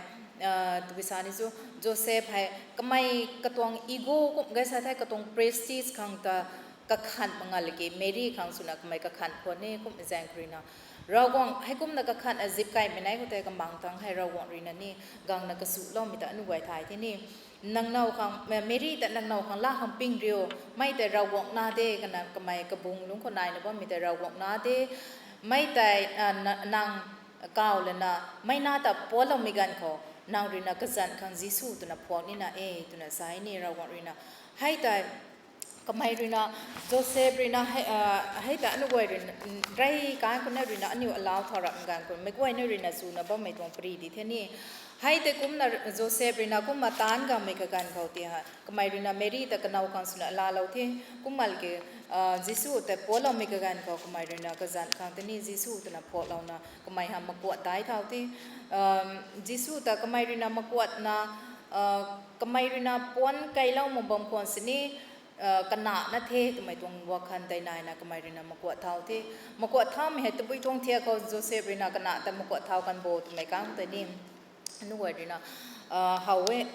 tabui sa ni sw, Joseph hei kamei katuang ego kum gay sa the, katuang prestige khang ta kakhan mak nga laki Meri khang swna kamei kakhan khwan e. Kumhmei zaeng khou ruina Ravguangc heikumna kakhan a zip kaimei nai khou tei kamang tang hei Ravguangc ruina ni gangna kasuloumei ta aniu guay thay the ni. Nangnow khang, Meri ta nangnow khang laa khang ping riu, mei tei Ravguangc na de, kana kamei kabung lungc khou naina bammei tei Ravguangc na de, mei tei nang kaw lana mei na ta pualoumei ganv khou nang ruina kazanc khang Jisu twna phuak nina e twna sa e ni Ravguangc ruina. Hei tei kamei ruina, Joseph ruina hei ta aniu guay ruina rey kan khou na ruina aniu alau thau rap ganv khou meic guayna ruina chuna bammei tuang pary di the ni. Hei tei kumna Joseph ruina kumna taanc gaymei kaganv khou ti ha, kamei ruina Meri ta kanow khang swna laalou the. Kumna ki Jisu ta pualoumei kaganv khou kamei ruina kazanc khang tei ni Jisu twna phuaklouna kamei ha makuat dai thau the. Jisu ta kamei ruina makuatna, kamei ruina puanc keilou mak bam khwan sini, kana na the twmei tuang wakhan tei naina kamei ruina makuat thau the. Makuat thaumei hei tabui tuang thiak khou Joseph ruina kana ta makuat thau kan bo twmei kan tei ni aniu guay ruina how e.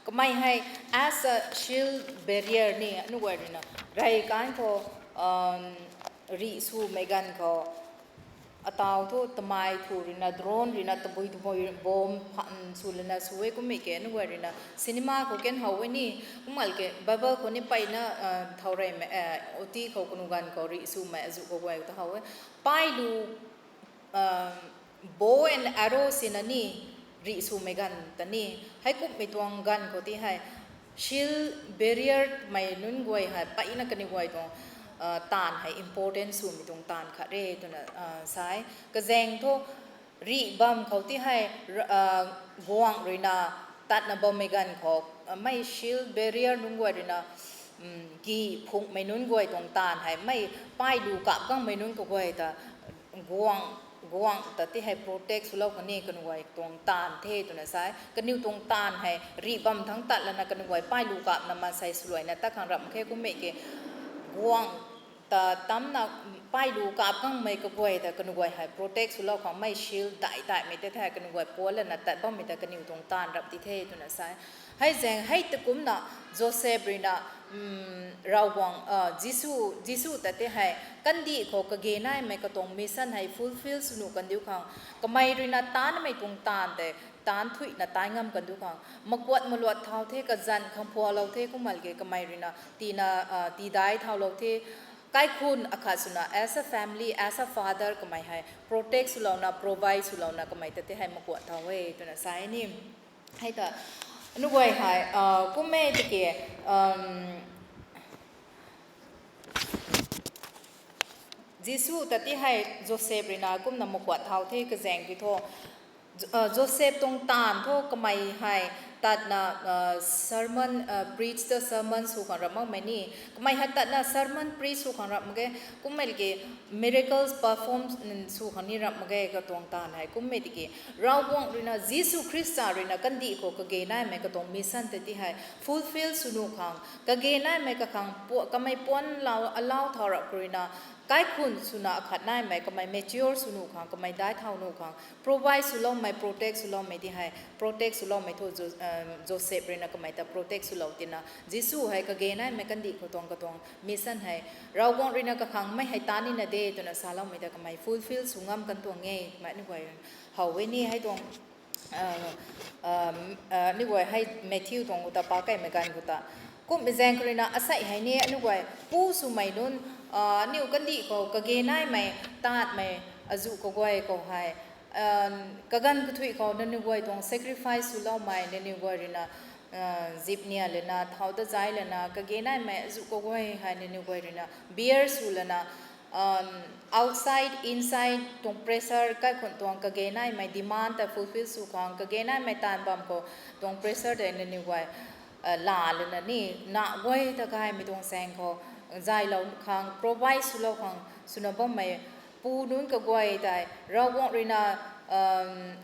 Kamei hei as a shield bearer ni aniu guay ruina rey kan khou rih swmei ganv khou ataw thu tamei thu ruina drone ruina tabui tabui bomb phan sw lana sw e. Kummei ki aniu guay ruina cinema khou kan how e ni. Kumna ki Bible khou ni peyna thau reymei, oti khou kanu ganv khou rih swmei azuh kaguay ta how e. Pailu bow and arrow sina ni rih swmei ganv ta ni. Heikumhmei tuang ganv khou ti hei shield bearer mei nunc guay hei peyna kaniw guay tuang taanv hei important swmei tuang taanv khat re twna sa e. Kazaeng thu rih bam khou ti hei guangc ruina tatna bammei ganv khou mei shield bearer nunc guay ruina gi phunghmei nunc guay tuang taanv hei mei pailu kap gangmei nunc kaguay ta guangc, guangc ta ti hei protect swlou khang ni kaniw guay tuang taanv the twna sa e. Kaniw tuang taanv hei rih bam thangc tat lana kaniw guay pailu kapna maansei swluaina tat khang ramh khe. Kummei ki guangc ta tamna pailu kap gangmei kaguay ta kaniw guay hei protect swlou khang mei shield dai daimei tei the kaniw guay puan lana tat bammei ta kaniw tuang taanv rap ti the twna sa e. Hei zaeng hei ta kumna Joseph ruina Ravguangc, Jisu, Jisu ta ti hei kandih khou kage naimei katuang mission hei fulfill sw nuh kandiu khang kamei ruina taanmei tuang taanv tei taanc thuina tai ngam kandiu khang makuat maluat thau the, kazanc khang phualou the. Kumna ki kamei ruina tina tidai thaulou the. Kaikhun akhat swna as a family, as a father kamei hei protect swlouna, provide swlouna kamei ta ti hei makuat thau e twna sa e ni. Hei ta aniu guay hei kummei tiki Jisu ta ti hei Joseph ruina kumna makuat thau the kazaeng ki thu Joseph tuang taanv thu kamei hei tatna sermon, preach the sermon sw khang ramh makmei ni. Kamei hei tatna sermon preach sw khang ramh mak ge. Kummei ki miracles perform sw khang ni ramh mak ge katuang taanv hei. Kummei tiki Ravguangc ruina, Jisu Khrista ruina kandih khou kage naimei katuang mission tei ti hei fulfill sw nuh khang, kage naimei kakhang kamei puan lau alau thau rap khou ruina kaikhun swna akhat naimei kamei mature sw nuh khang, kamei dai thau nuh khang provide swloumei, protect swloumei ti hei, protect swloumei thu Joseph ruina kamei ta protect swlou tina Jisu hei kage naimei kandih khou tuang katuang mission hei Ravguangc ruina kakhanmei hei tan nina de twna saloumei ta kamei fulfill sw ngam kan tuang e twmei aniu guay how e ni. Hei tuang aniu guay hei Matthew tuang khou ta pa kaimei ganv khou ta, kummei zaeng khou ruina asei hei ni aniu guay pu swmei nunc, aniu kandih khou kage naimei taanmei azuh kaguay khou hei kaganv kathuih khou nangniw guay tuang sacrifice swloumei, nangniw guay ruina zip nia lana, thau ta zai lana, kage naimei azuh kaguay hei nangniw guay ruina bear sw lana, outside, inside tuang pressure, kaikhun tuang kage naimei demand ta fulfill sw khang, kage naimei taanv bam khou tuang pressure tei nangniw guay la lana ni, na guay ta gaymei tuang zaeng khou, zaylou khang, provide swlou khang, swna bammei, pu nunc kaguay tei, Ravguangc ruina,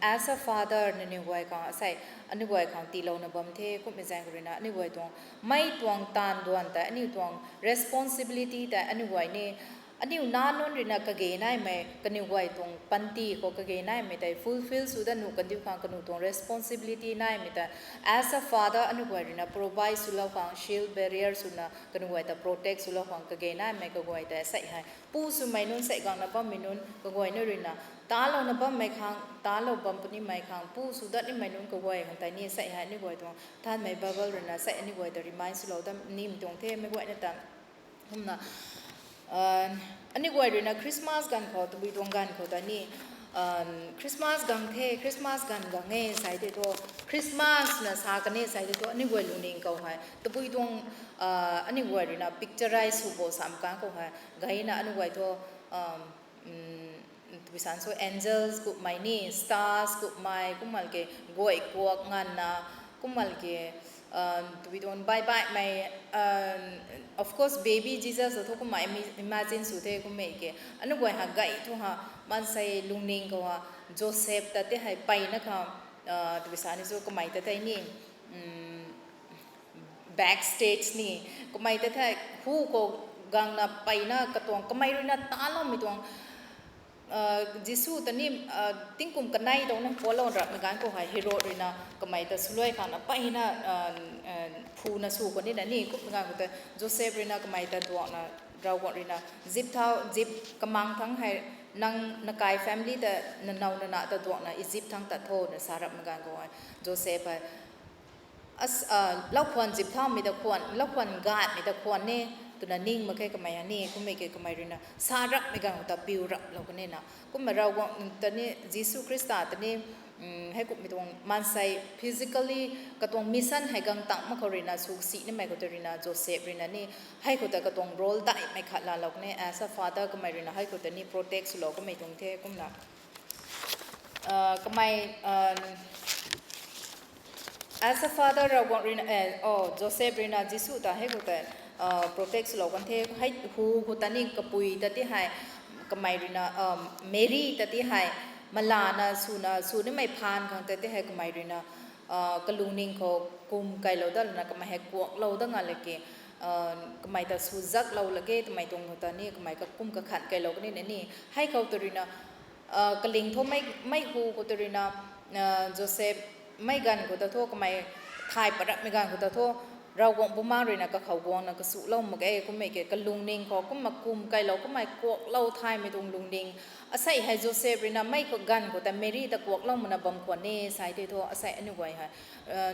as a father nangniw guay khang, asei, aniu guay khang tiilouna bam the, kummei zaeng khou ruina, aniu guay tuang, mei tuang taanv duan tei, aniu tuang responsibility tei, aniu guay ni, aniu nac nunc ruina kage naimei, kaniw guay tuang panty khou kage naimei tei fulfill sw dat nuh kandiu khang kaniw tuang responsibility naimei tei, as a father aniu guay ruina provide swlou khang, shield bearer swna kaniw guay ta protect swlou khang kage naimei kaguay tei asei hei. Pu swmei nunc sei gangna bammei nunc kaguay nunc ruina, talouna bammei khang, talou bam punimei khang, pu sw dat nimei nunc kaguay khang tei ni sei hei aniu guay tuang thanmei Bible ruina sei aniu guay ta remind swlou dat nimei tuang the, meic guayna ta. Kumna, aniu guay ruina Christmas ganv khou, tabui tuang ganv khou ta ni, Christmas gang the, Christmas ganv gang e sai tei thu, Christmas na sa kan e sai tei thu, aniu guay lungning khou hei, tabui tuang, aniu guay ruina pictureize sw bo sam kan khou hei, gayna aniu guay thu, tabui san sw angels kummei ni, stars kummei, kummal ke, guay kuak nganvna, kummal ke, tabui tuang baih baihmei, of course, baby Jesus thu kumna imagine sw the kummei ke. Aniu guay ha gay thu ha, maansei lungning khou ha, Joseph ta tei hei peyna kha, tabui sa ni sw kamei ta tei ni, backstage ni, kamei ta thei hu khou gangna peyna katuang, kamei ruina taloumei tuang, Jisu ta ni, tingkum kanei tuang na pualou rapmei ganv khou hei Herod ruina kamei ta swluai khangna peyna, phuna sw khou nina ni, kummei ganv khou ta Joseph ruina kamei ta duakna, Ravguangc ruina, Zip thau, Zip kamang thangc hei, nang nakai family ta, nanow nana ta duakna Egypt thangc tat tho na sa rapmei ganv khou hei, Joseph hei, laukhwan zip thaumei ta khwan, laukhwan gatmei ta khwan e, twna ning mak khe kamei hei ni, kummei ke kamei ruina sa rapmei ganv khou ta piu raplou kan e na. Kumna Ravguangc ta ni, Jisu Khrista ta ni, heikumhmei tuang maansei physically katuang mission hei gang tang mak khou ruina sw si nimei khou ta ruina Joseph ruina ni, hei khou ta katuang role daihmei khat laalou kan e, as a father kamei ruina hei khou ta ni protect swlou kamei tuang the, kumna kamei, as a father Ravguangc ruina, Joseph ruina Jisu ta hei khou ta protect swlou kan the, hei hu khou ta ni kapui ta ti hei, kamei ruina, Mary ta ti hei, malana swna sw nimei phaan khang ta ti hei kamei ruina, kalungning khou kum kailou dat lana kamei hei kuaklou dat nga lak ke, kamei ta sw zaklou lak ge twmei tuang khou ta ni kamei kakum kakhan kailou kan e na ni, hei khou ta ruina, kaling thu mei, mei hu khou ta ruina, Joseph mei ganv khou ta thu kamei thay pat rapmei ganv khou ta thu, Ravguangc Bumaengc ruina kakhou guangna kasulou mak ge, kummei ke kalungning khou kumna kum kailou, kummei kuaklou thaymei tuang lungning. Asei hei Joseph ruina mei khou ganv khou ta Mary ta kuaklou makna bam khwan e sai tei thu, asei aniu guay hei,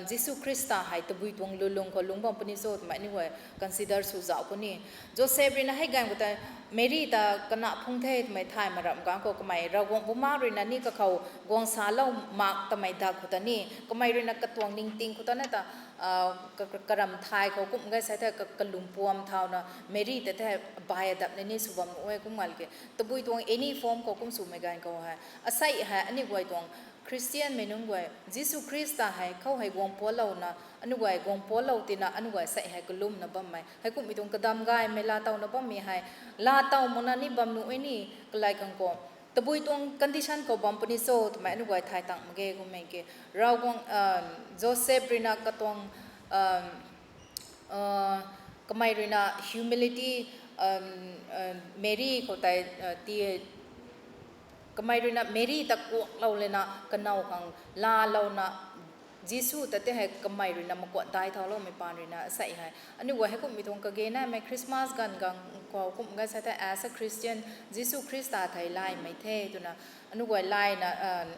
Jisu Khrista hei tabui tuang lulung khou lungc bam puni cho twmei aniu guay consider sw zauh puni. Joseph ruina hei ganv khou ta Mary ta kana phung the twmei thay mak ramh ganv khou kamei Ravguangc Bumaengc ruina ni kakhou guang salou mak tamei dak khou ta ni, kamei ruina katuang ningting khou ta na ta, karam thay khou kum gay sai the, kalwm puam thauna Mary ta the bai adap ni ni sw bam nuh e kum ngal ke. Tabui tuang any form khou kum swmei ganv khou hei, asei hei aniu guay tuang Christianmei nunc guay, Jisu Khrista hei khou hei guang pualouna, aniu guay guang pualou tina, aniu guay sei hei kalumna bammei, heikumhmei tuang kadam gaymei laatowna bammei hei, laatow makna ni bam nuh e ni, kalai khang khou, tabui tuang condition khou bam puni cho twmei aniu guay thay tang mak ge kummei ke. Ravguangc, Joseph ruina katuang, kamei ruina humility, Mary khou tei, ti, kamei ruina Mary ta kuaklou lana kanow khang laalouna, Jisu ta ti hei kamei ruina makuat dai thauloumei paan ruina asei hei aniu guay heikumhmei tuang kage naimei Christmas ganv gang khou kum gay sai the, as a Christian, Jisu Khrista thei laymei the twna aniu guay layna,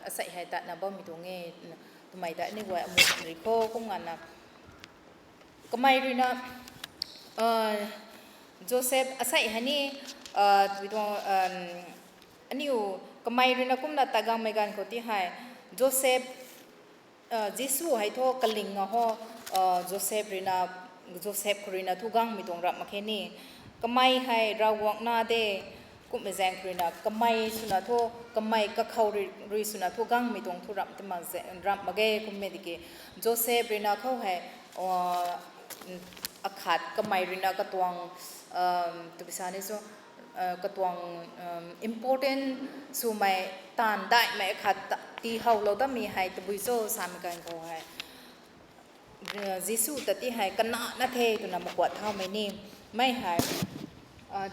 asei hei tatna bammei tuang e, twmei ta aniu guay amu ri kho kum nganvna. Kamei ruina, Joseph asei hei ni, tabui tuang, aniu kamei ruina kumna ta gangmei ganv khou ti hei, Joseph, Jisu hei thu kaling a ho, Joseph ruina, Joseph khou ruina thu gangmei tuang ramh mak khe ni. Kamei hei Ravguangc na de, kummei zaeng khou ruina kamei swna thu, kamei kakhou rui, rui swna thu gangmei tuang thu ramh ti mak ze, ramh mak ge kummei tiki. Joseph ruina khou hei, akhat kamei ruina katuang, tabui sa ni cho, katuang important swmei taanv daihmei akhat tiihowlou datmei hei tabui cho samei ganv khou hei, Jisu ta ti hei kanana the twna makuat thaumei ni, mei hei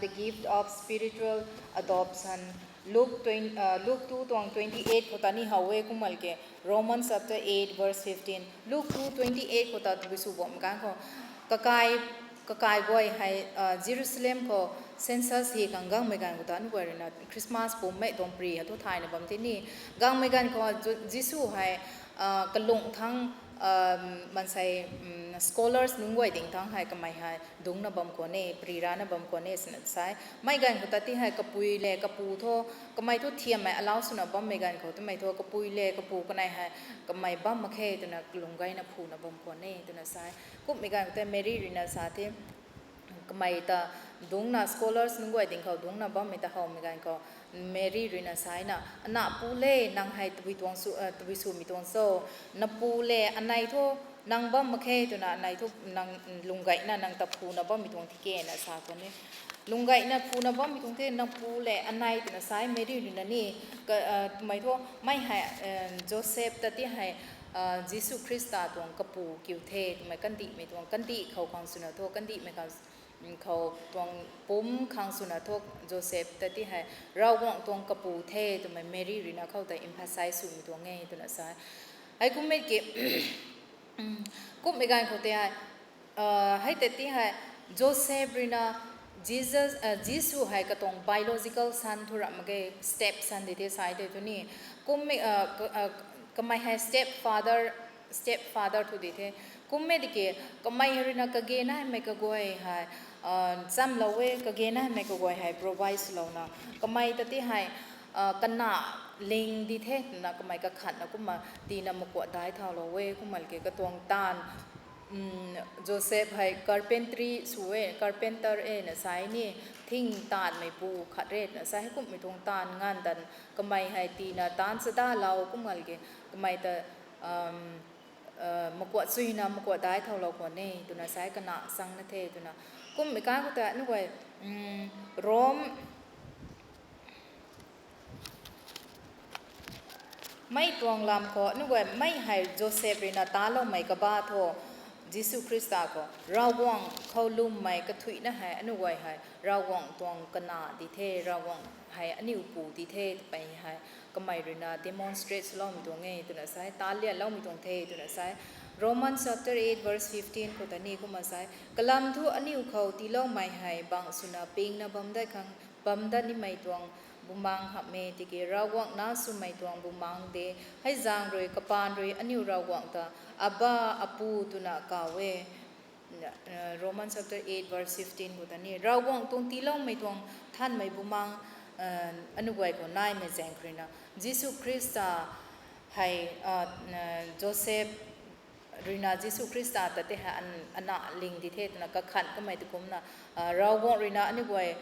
the gift of spiritual adoption, Luke two tuang twenty eight khou ta ni how e kumna ke, Romans chapter eight verse fifteen, Luke two twenty eight khou ta tabui sw bam ganv khou, kakai kakai guay hei Jerusalem khou census hi khang gangmei ganv khou ta anu guay ruina Christmas pummei tuang pri hei thu thayna bam the ni, gangmei ganv khou Jisu hei kalung thang, maansei scholars nunc guay ding thang hei kamei hei dungcna bam khwan e, pri rana bam khwan e swna sa e. Mei ganv khou ta ti hei kapui le kapu thu, kamei thu thiammei alau swna bammei ganv khou twmei thu kapui le kapu kanei hei kamei bam mak khe twna kalung gayna phuna bam khwan e twna sa e. Kumhmei ganv khou tei Mary ruina sa the, kamei ta dungcna scholars nunc guay ding khou dungcna bammei ta howmei ganv khou Mary ruina sa na, ana pu le, nang hei tabui swmei tuang cho, na pu le anei thu nang bam mak khe twna anei thu nang lung gayna nang ta phuna bammei tuang thi kena sa khwan e. Lung gayna phuna bammei tuang the, nang pu le anei twna sa e Mary ruina ni, twmei thu mei hei Joseph ta ti hei Jisu Khrista tuang kapu kiu the twmei kandihmei tuang kandih khou khang swna thu kandihmei khang khou tuang pumc khang swna thu Joseph ta ti hei Ravguangc tuang kapu the twmei Mary ruina khou ta emphasize swmei tuang e twna sa e. Hei kumhmei ki, kumhmei ganv khou tei hei, hei ta ti hei Joseph ruina Jisu hei katuang biological son thu ram mak ge, step son di the sa e tei thu ni, kumhmei kamei hei step father, step father thu di the. Kumhmei di ki, kamei hei ruina kage naimei kaguay hei chamlou e, kage naimei kaguay hei provide swlouna, kamei ta ti hei kana ling di the twna kamei kakhatna kumna tiina makuat daic thaulou e kumna ke katuang taanv Joseph hei carpentry sw e, carpenter e na sa e ni, thing taanvmeipu khat re twna sa e. Kumhmei tuang taanv nganv tan kamei hei tiina taanv chadalou kumna ke kamei ta makuat suina makuat daic thaulou khwan e twna sa e, kana changna the twna. Kumhmei ganv khou ta anu guay Rome mei tuang lam khou anu guay mei hei Joseph ruina taloumei kaba thu Jisu Khrista khou Ravguangc khou lwmmei kathuicna hei anu guay hei Ravguangc tuang kana di the, Ravguangc hei aniu pu di the twpui hei kamei ruina demonstrate swloumei tuang e twna sa e, talianloumei tuang the twna sa e. Romans chapter eight verse fifteen khou ta ni kumna sa e, kalam thu aniu khou tiiloumei hei bangc swna pingna bam dat khang bam dat nimei tuang bumaeng hamh e, tiki Ravguangc na swmei tuang bumaeng de, hei zaeng rui kapaan rui aniu Ravguangc ta Abba, Apu twna kaw e. Romans chapter eight verse fifteen khou ta ni Ravguangc tuang tiiloumei tuang thanmei bumaeng anu guay khou naimei zaeng khou ruina Jisu Khrista hei Joseph ruina Jisu Khrista ta tei hei ana ling di the twna kakhat kamei tu kumna Ravguangc ruina aniu guay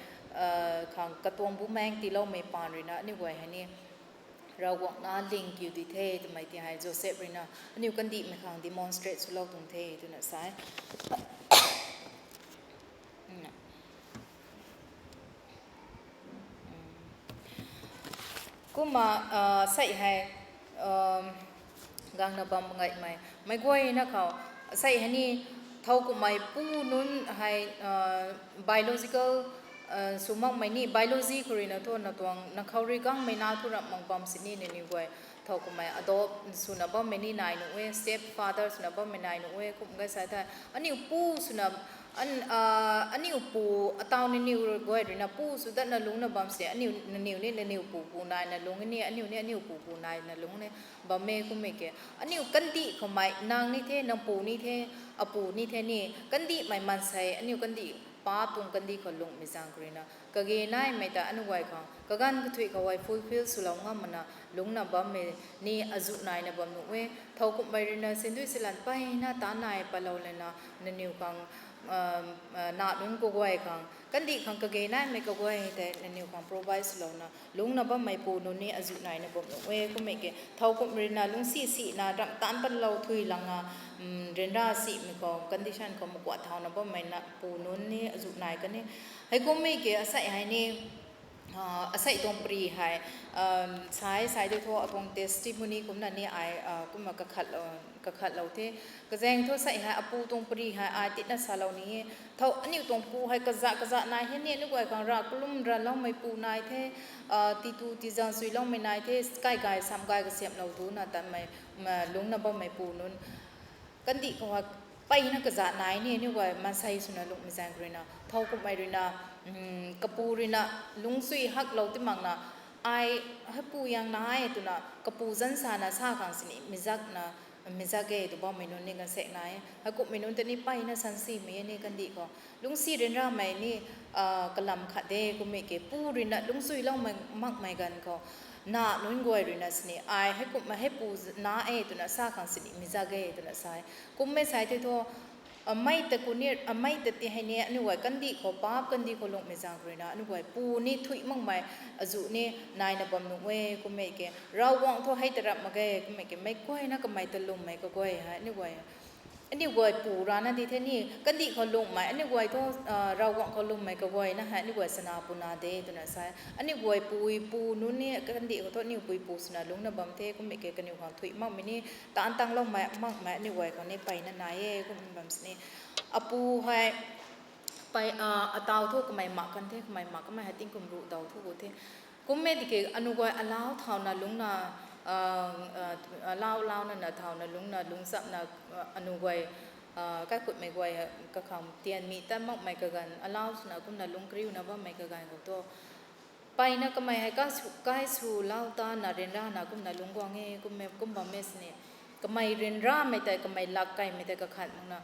khang katuang bumaeng tiiloumei paan ruina aniu guay hei ni Ravguangc na ling kiu di the twmei ti hei Joseph ruina aniu kandihmei khang demonstrate swlou tuang the twna sa e. Kumna sei hei gangna bam ngaimei meic guayna khou sei hei ni thowkumhmei pu nunc hei biological sw makmei ni biology khou ruina thu na tuang na khou rui gangmei na thu ramh mak bam sini nangniw guay thowkumhmei adopt swna bammei ni nai nuh e, step father swna bammei nai nuh e, kum gay sa thei aniu pu swna aniu pu ataw nangniw guay ruina pu sw datna lungcna bam se, aniu nangniw ni nangniw pu pu naina lungc ni, aniu ni aniu pu pu naina lungc ni bam e kummei ke. Aniu kandih khoumei nang ni the, nang pu ni the, apu ni the ni kandihmei maansei aniu kandih pa tuang kandih khou lungcmei zaeng khou ruina kage naimei ta aniu guay khang kaganv kathuic khou hei fulfill swlou ngam makna lungcna bammei ni azuh naina bam nuh e. Thowkumhmei ruina sindui silan peyna ta nai patlou lana nangniw khang na nunc kaguay khang, kandih khang kage naimei kaguay tei nangniw khang provide swlouna lungcna bammei pu nunc ni azuh naina bam nuh e. Kummei ke thow kum ruina lungcsi sina ramh taanc patlou thui langa, ryanra simei khou condition khou makuat thauna bammei na pu nunc ni azuh nai kan e. Heikummei ke asei hei ni asei tuang pari hei, sai sai de thu atuang testimony kumna ni ai kumna kakhatlou the. Kazaeng thu sei hei apu tuang pari hei ai tina salou ni e. Thow aniu tuang pu hei kaza kaza nai he ni, aniu guay khang rav kalum ranloumei pu nai the, titu tizang suiloumei nai the, kai gay sam gay kasiamhlou duna tanmei, lungcna bammei pu nunc kandih khou hei mpeyna kaza nai ni, aniu guay maansei swna lungmei zaeng ruina thow kummei ruina, kapu ruina lungcsui haklou ti makna, ai hei pu yang nai twna kapu zanc sana sa khang sini mizakna, mizak e tw bammei nunc ni ganvsaekc nai e. Heikummei nunc ta ni mpeyna sansimei e ni kandih khou. Lungcsi ryanramei ni kalam khat de. Kummei ke pu ruina lungcsuiloumei makmei ganv khou na nunc guay ruina sini ai heikumna hei pu na e twna sa khang sini mizak e twna sa e. Kummei sai tei thu, mei ta kuni, mei ta ti hei ni aniu guay kandih khou paap kandih khou lungmei zaeng ruina aniu guay pu ni thuih makmei azuh ni naina bam nuh e. Kummei ke Ravguangc thu hei ta rap mak ge. Kummei ke meic guayna kamei ta lwmmei kaguay hei aniu guay aniu guay pu rana di the ni, kandih khou lungmei aniu guay thu, Ravguangc khou lwmmei kaguayna hei aniu guay sana puna de twna sa e. Aniu guay pui pu nunc ni kandih khou thu aniu pui pu swna lungcna bam the. Kummei ke kaniw khang thuih makmei ni, taanc tangloumei makmei aniu guay khang ni mpeyna nai e. Kum bam sini apu hei ataw thu kamei mak kan the, kamei mak kamei hei tingkum ruh daw thu gu the. Kummei tiki anu guay alau thauna lungcna, alau launa na thauna lungcna lungcsamna, anu guay, kaikhutmei guay kakhang tianmei tat makmei kaganv alau swna kumna lungc kariuna bammei kaganv khou thu mpeyna kamei hei kai sw lau tana ryanrana kumna lungc guang e. Kum bammei sini kamei ryanramei tei kamei lak kaimei tei kakhat makna,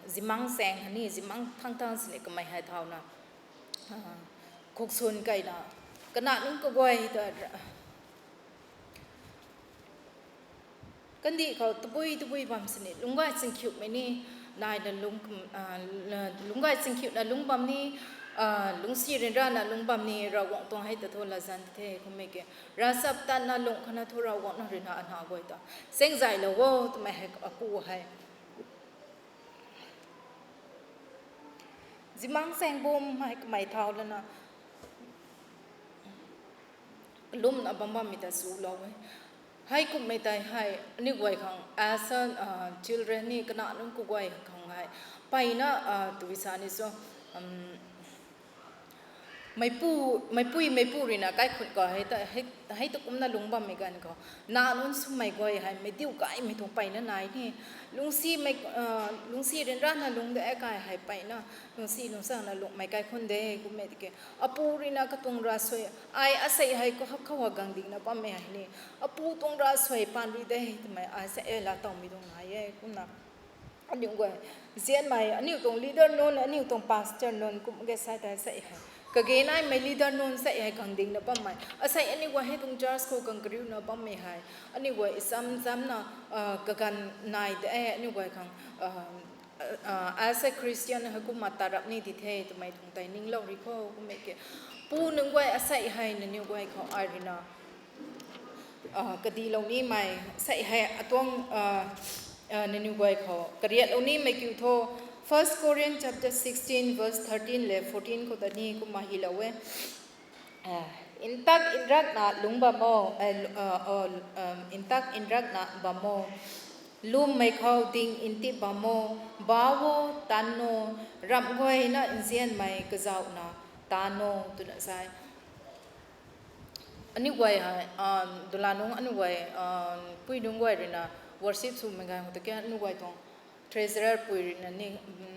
zimang saeng hei ni zimang thang thang sini kamei hei thauna khuksun kaina, kana nunc kaguay ta kandih khou tabui tabui bam sini lungc gay chingkhiuhmei ni, naina lungc gay chingkhiuhna lungc bam ni, lungcsi ryanrana lungc bam ni Ravguangc tuang hei ta thu latzan the. Kummei ke ravchaptatna lungc khana thu Ravguangc na ruina ana guay ta saengzaylou o twmei hei apu hei zimang saeng bum hei kamei thau lana lumna bam bammei ta chulou e. Heikumhmei tei hei aniu guay khang as a children ni kana nunc kaguay khang hei mpeyna tui sa ni cho, meipu, meipui meipu ruina kaikhut khou hei ta kumna lungc bammei ganv khou na nunc swmei guay hei meic diu kaimei tuang mpeyna nai ni, lungcsi ryanrana lungc de kai hei mpeyna lungcsi lungcsanna lungcmei kaikhun de. Kummei tiki apu ruina katuang ravsuai, ai asei hei khou khou gang dingna bammei hei ni apu tuang ravsuai paan rui de twmei ai sa e laa tawmei tuang nai e. Kumna aniu guay nzianmei aniu tuang leader nunc, aniu tuang pastor nunc kum ge sa tei sei hei kage naimei leader nunc sei hei gang dingna bammei asei aniu guay hei tuang church khou gang kariuna bammei hei aniu guay ichamchamna kaganv nai de. Aniu guay khang as a Christian hei kumna tarap ni di the twmei tuang tei ninglou ri kho. Kummei ke pu nunc guay asei hei nangniw guay khou ai ruina kadilou nimei sei hei atuang nangniw guay khou kariatlou nimei kiu thu First Corinthians chapter sixteen verse thirteen le fourteen khou ta ni kumna hylou e. Ntak nrakna lungc bam o, ntak nrakna bam o, lwmmei khou ding ntip bam o, bau o, tan o, ramh guayna nzianmei kazauhna tan o twna sa e. Aniu guay hei dula nunc aniu guay pui nunc guay ruina worship swmei ganv khou ta ke aniu guay tuang treasurer pui ruina ni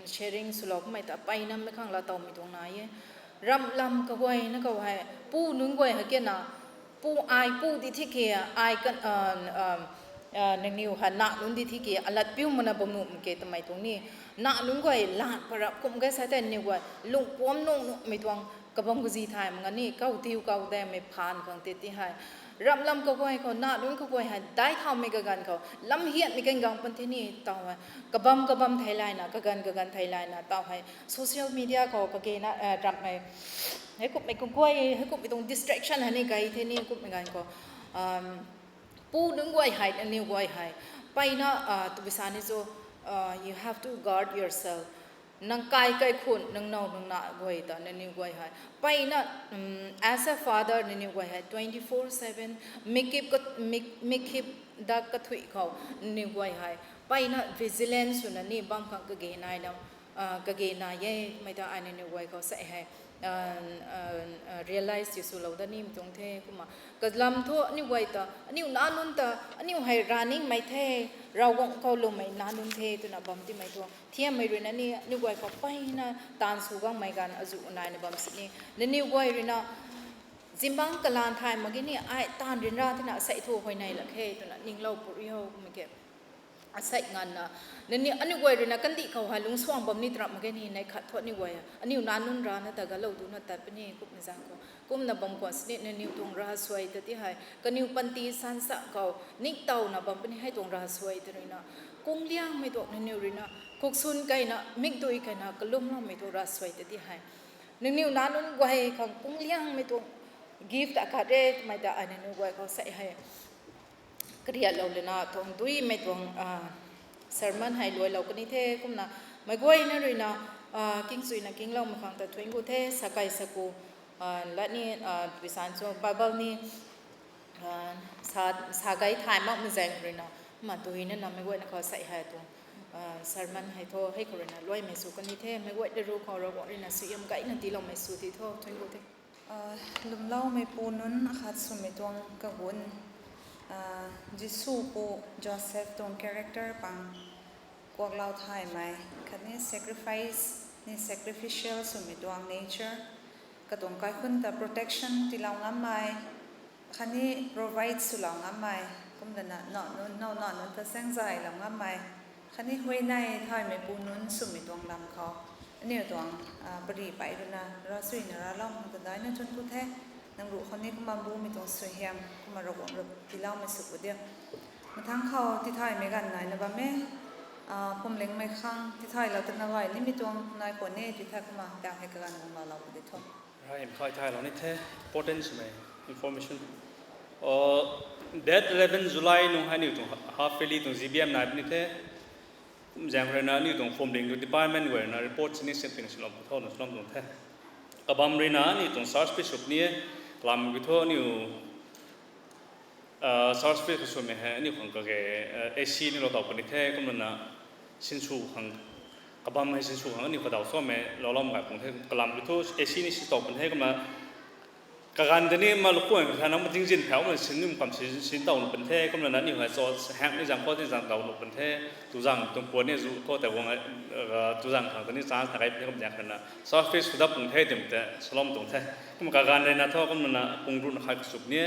sharing swlou kummei ta mpeyna mei khang laa tawmei tuang nai e. Ramh lam kaguayna khou hei pu nunc guay hei kena pu ai pu di thi ke, ai nangniw hei na nunc di thi ke alat piu mana bam nuh mak ke twmei tuang ni, na nunc guay lat parap kum ge sa tei nangniw guay lungpuam nung nuhmei tuang kabam kazi thay mak nga ni kau tiu kau daengmei phaan khang ti ti hei Ramlam kaguay khou, na nunc kaguay hei dai thaumei kaganv khou lam hiatmei kan gang pan the ni taw hei. Kabam kabam thei layna, kaganv kaganv thei layna taw hei. Social media khou kagena, ramhmei, heikumhmei kaguay, heikumhmei tuang distraction hei ni gay the ni kumhmei ganv khou. Pu nunc guay hei, nangniw guay hei, mpeyna, tabui sa ni cho, you have to guard yourself. Nang kai kaikhun, nang now nang na guay ta nangniw guay hei, mpeyna, as a father nangniw guay hei twenty four seven mikip, mikip dak kathuih khou nangniw guay hei mpeyna vigilance swna ni bam khang kage nai na, kage nai e mei ta ai nangniw guay khou sei hei realize ti swlou dat nimei tuang the. Kumna kalam thu aniw guay ta, aniw nac nunc ta, aniw hei ra ningmei the, Ravguangc khou lwmmei nac nunc the twna bam timei thu thiammei ruina ni aniw guay khou mpeyna taanv sw gangmei ganv azuh naina bam sini, nangniw guay ruina zingbangc kalan thay mak ge ni, ai taanv ryanra tina asei thu huayney lak khe twna ninglou puri ho kumei ke. Asei nganvna, nangniw, aniw guay ruina kandih khou hei lungcsuang bam ni tarap mak ge ni, neih khat thu aniw guay, aniw nac nunc rana ta galou duna tat puni kumna zaeng khou. Kumna bam khwan sini nangniw tuang ravsuai ta ti hei kaniw panty sansa khou ningtowna bam puni hei tuang ravsuai ta ruina kungliangmei tuang nangniw ruina kuksun kaina, mikdui kaina kalumloumei tuang ravsuai ta ti hei nangniw nac nunc guay khang kungliangmei tuang gift akhat re twmei ta ai nangniw guay khou sei hei kariatlou lana tuang duimei tuang sermon hei luailou kani the. Kumna meic guayna ruina kingchuina kingloumei khang ta thuanc ku the. Sakai saku lat ni, tabui sa ni cho, Bible ni sa, sa gay thay makmei zaeng ruina kumna duina na meic guayna khou sei hei tuang sermon hei thu hei khou ruina luaimei sw kani the. Meic guay ta ru khou Ravguangc ruina suaihiam gayna tiiloumei sw ti tho, thuanc ku the. Lwmloumeipu nunc akhat swmei tuang kagunc, Jisu pu Joseph tuang character pang kuaklou thaymei khatni sacrifice ni, sacrificial swmei tuang nature, katuang kaikhun ta protection tiilou ngammei khatni provide swlou ngammei, kumlana nac nunc, nac nunc ta zaengzaylou ngammei khatni huayney thaymeipu nunc swmei tuang lam khou aniw tuang pary pei ruina ravsuina raclou khang ta daina thuanc ku the. Nang ruh khou ni kumna bumei tuang suaihiam kumna Ravguangc rui tiiloumei sw ku diu. Mathangc khou tithaymei ganv naina bam e, phuamlingmei khang tithaylou tana gay nimei tuang nai khwan e, tithay kumna tang hei kaganv guang laalou pu di tho. Rai, tithaylou ni the, important swmei information. Date eleven July nung hei aniw tuang half yearly tuang G B M nai puni the. Kum zaeng ruina aniw tuang phuamling tuang department guay ruina report sini sip tina swlou pu tho na swlou tuang the. Kabam ruina aniw tuang church fee sw puni e, kalam kiu thu aniw church fee khou swmei hei aniw khang kage, A C ni lou taw puni the, kumlana sinsw khang, kabam hei sinsw khang aniw kadaw swmei lou lou mak gay pung the, kalam kiu thu A C ni si taw puni the, kumna kaganv tei ni ma lukuan kha nang ma tingzin phau ma sin nim kam si, sin taw nu pun the, kumlana aniw hei cho hang ni zang khou ti zang taw nu pun the, tuzang tuang puan ni zu khou tei guang, tuzang khang tei ni chance ta kai puni kum zaeng ruina church fee sw dat pung the twmei tei swlou tuang the. Kumna kaganv ruina thu kumlana pung ruhna khat kasuk ni e,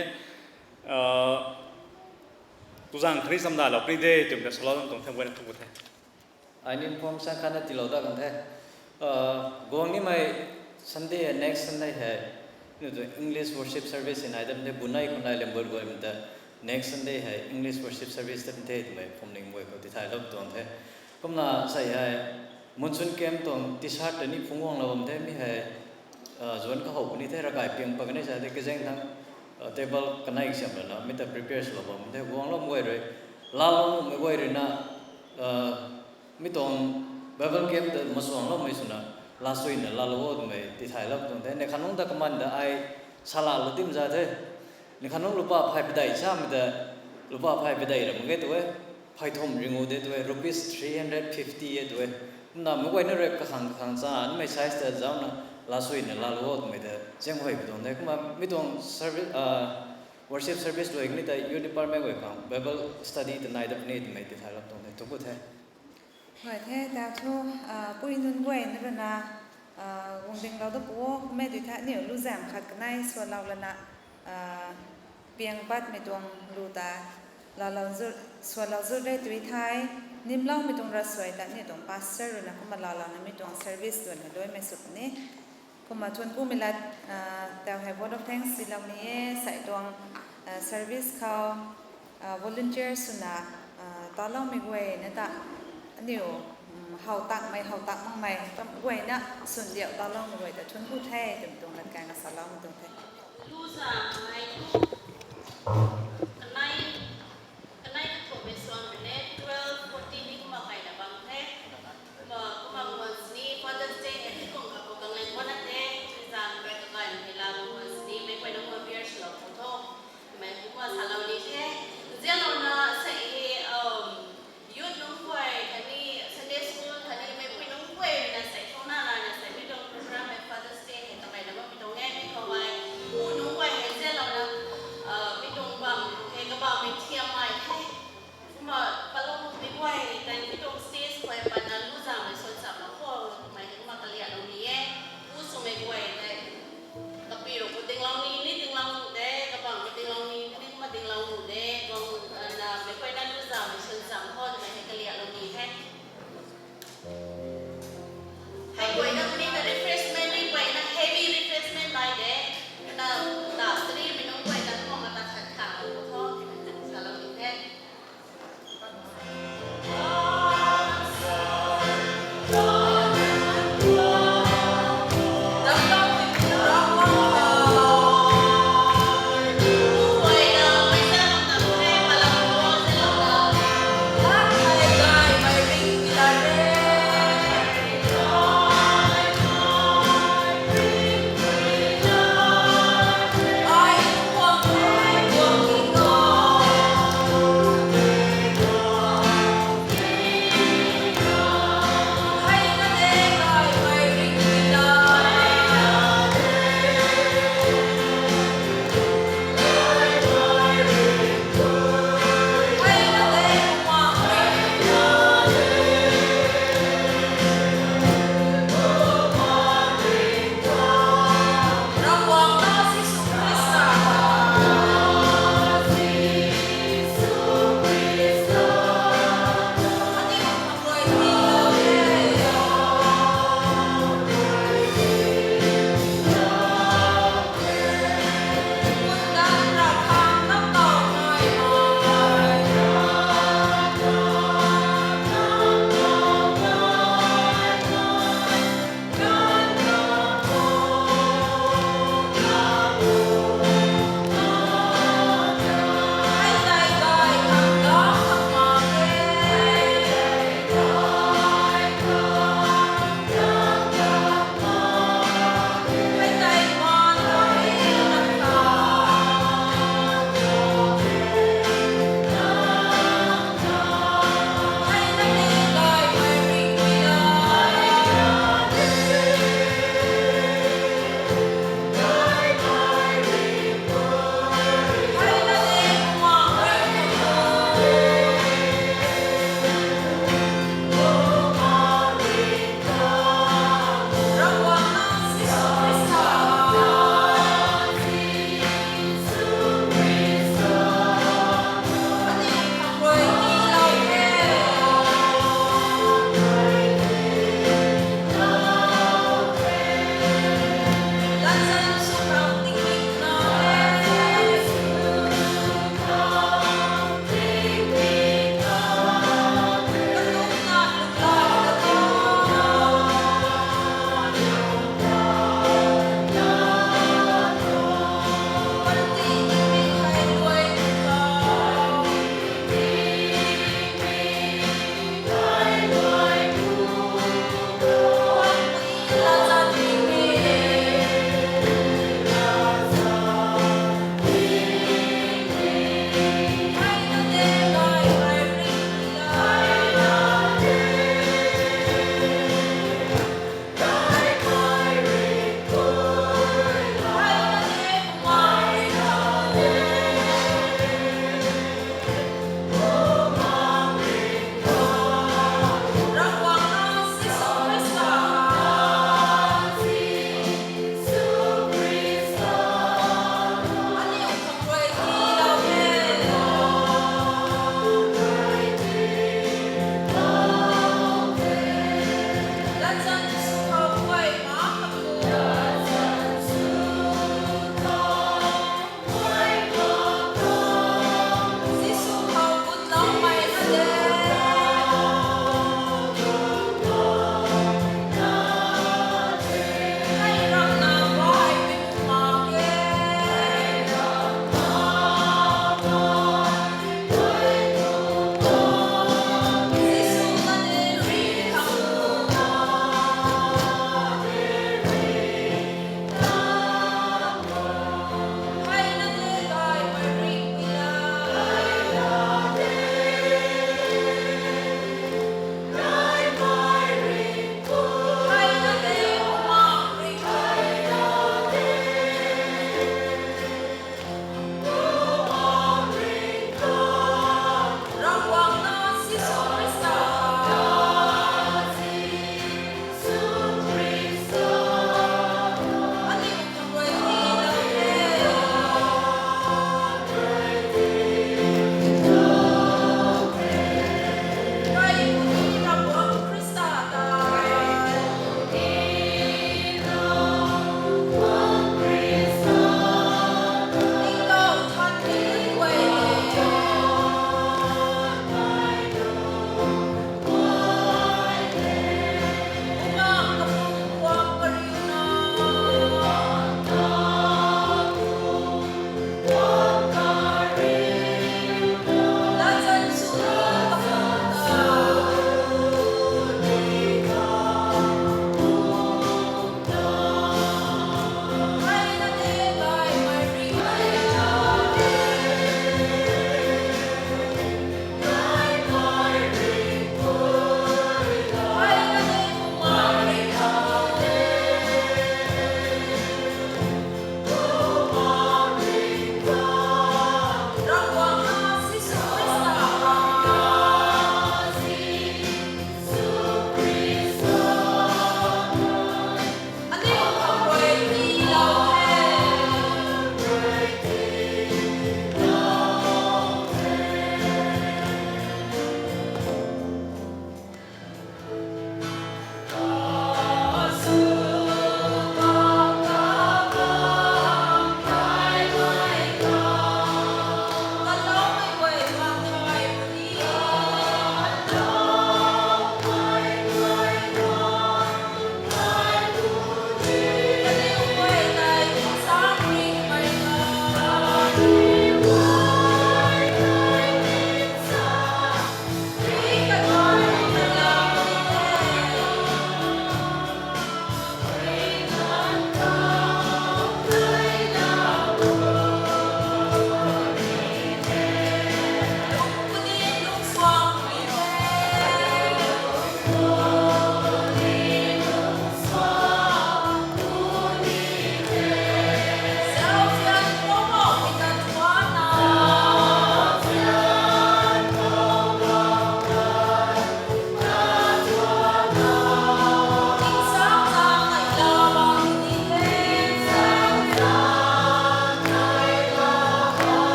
tuzang khatni chamdalou puni de twmei ta swlou tuang the, guayna thuanc ku the. Ai ni information khatna tiilou dat kan the. Guang nimei Sunday, next Sunday hei aniw tuang English worship service nai dat the, bunai khou nai lembur guaymei ta next Sunday hei English worship service dat the twmei phuamling guay khou tithaylou tuang the. Kumna sei hei monsoon camp tuang T-shirt tei ni phungc guanglou bam the, mi hei zuanc kahow puni the, ravkai piang pat kani sa the, kazaeng thang table kanei kasiamh lana mi ta prepare swlou bam the, guanglou guay rui, laalou nuhmei guay ruina mi tuang Bible camp ta masuangloumei swna laasuina laalou o twmei tithaylou tuang the. Nei khat nungc ta kaman ta ai salou lou dim za the. Nei khat nungc lupa phay padeih samei ta, lupa phay padeih ra mak ge tu e, phey thum ringu de tu e, rupees three hundred fifty e tu e. Kumna meic guayna rui kakhang kakhang cha nimei size ta zauna laasuina laalou o twmei ta zaenghuay pu tuang the. Kumna mi tuang service, worship service luai kani ta youth department guay khang Bible study ta nai dat puni twmei tithaylou tuang the, thuanc ku the. Gay the, ta thu, pui nunc guayna ruina guang dinglou dat pu o, kummei tui the aniw lu zaeng khat kanei swlou lana piang patmei tuang lu ta laalou zu, swlou zu re tui the, nimloumei tuang ravsuai ta aniw tuang pastor ruina kumna laalou nimei tuang service ruina luaimei sw puni. Kumna thuanc kumei lat, tau hei vote of thanks tiilou ni e, sei tuang Service khou volunteer swna taloumei guayna ta aniu how takmei how tak makmei guayna swn diu taloumei guay ta thuanc ku the twmei tuang lat kai nga saloumei tuang the. Lu za mei tu kanei kanei kathumhmei suan rui ne twelve forty ni kumna kaina bam the. Kumna kumna wan sini Father's Day hei kum kha khou kangleng guanna the. Zan bai kakai hei la wan sini meic guayna wan beer swlou khou tho. Mei kumna salou ni the. Zianlouna sei hei youth nunc guay khatni Sunday school khatni meipui nunc guay na sei thouna rana sei mi tuang program hei Father's Day hei takaina bammei tuang e mi khou hei pu nunc guay hei zianlouna mi tuang bam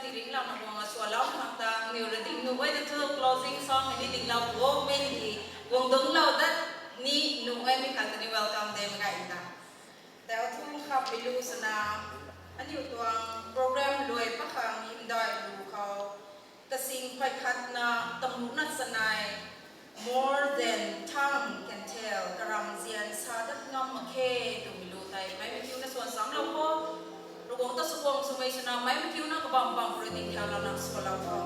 Ringlouna guang a sualou khang ta, aniu ra ding nuh e ta thu closing song ni dinglou pumei ki, guang dungclou dat ni nuh e mi khat ta ni welcome de mak gay ta. Tau thu khap bilu sana, aniu tuang program luai pakhang hymdaih lu khou, tasing phay khatna, tamuhna sanei, More than tongue can tell, karamzian sa dat ngam mak khe, twmei lu tei meic mathiuna swan samlou kho. Ravguangc ta sukhwang swmei swna meic mathiuna kabam bam khou rui ding thaulouna swalou kho.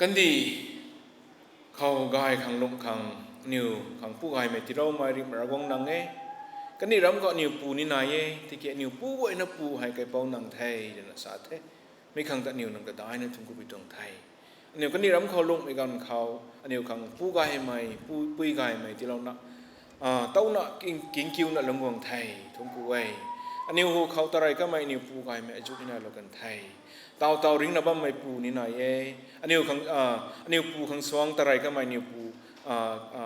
Kandih khou gay khang lung khang, aniu khang pu gaymei tiiloumei rimh Ravguangc nang e. Kandih ram khou aniu pu ni nai e, tiki aniu pu guayna pu hei kaipouc nang the, twna sa the. Mi khang ta aniu nang kadaina thungc ku pi tuang the. Aniu kandih ram khou lungmei ganv khou, aniu khang pu gaymei, pu, pui gaymei tiilouna, a, tauna king, kingkiuna lungc guang the, thungc ku e. Aniu hu khou tarey kamei aniu pu gaymei azuh ni nailou kan the. Taw taw ringna bammei pu ni nai e. Aniu khang, a, aniu pu khang suang tarey kamei aniu pu, a, a,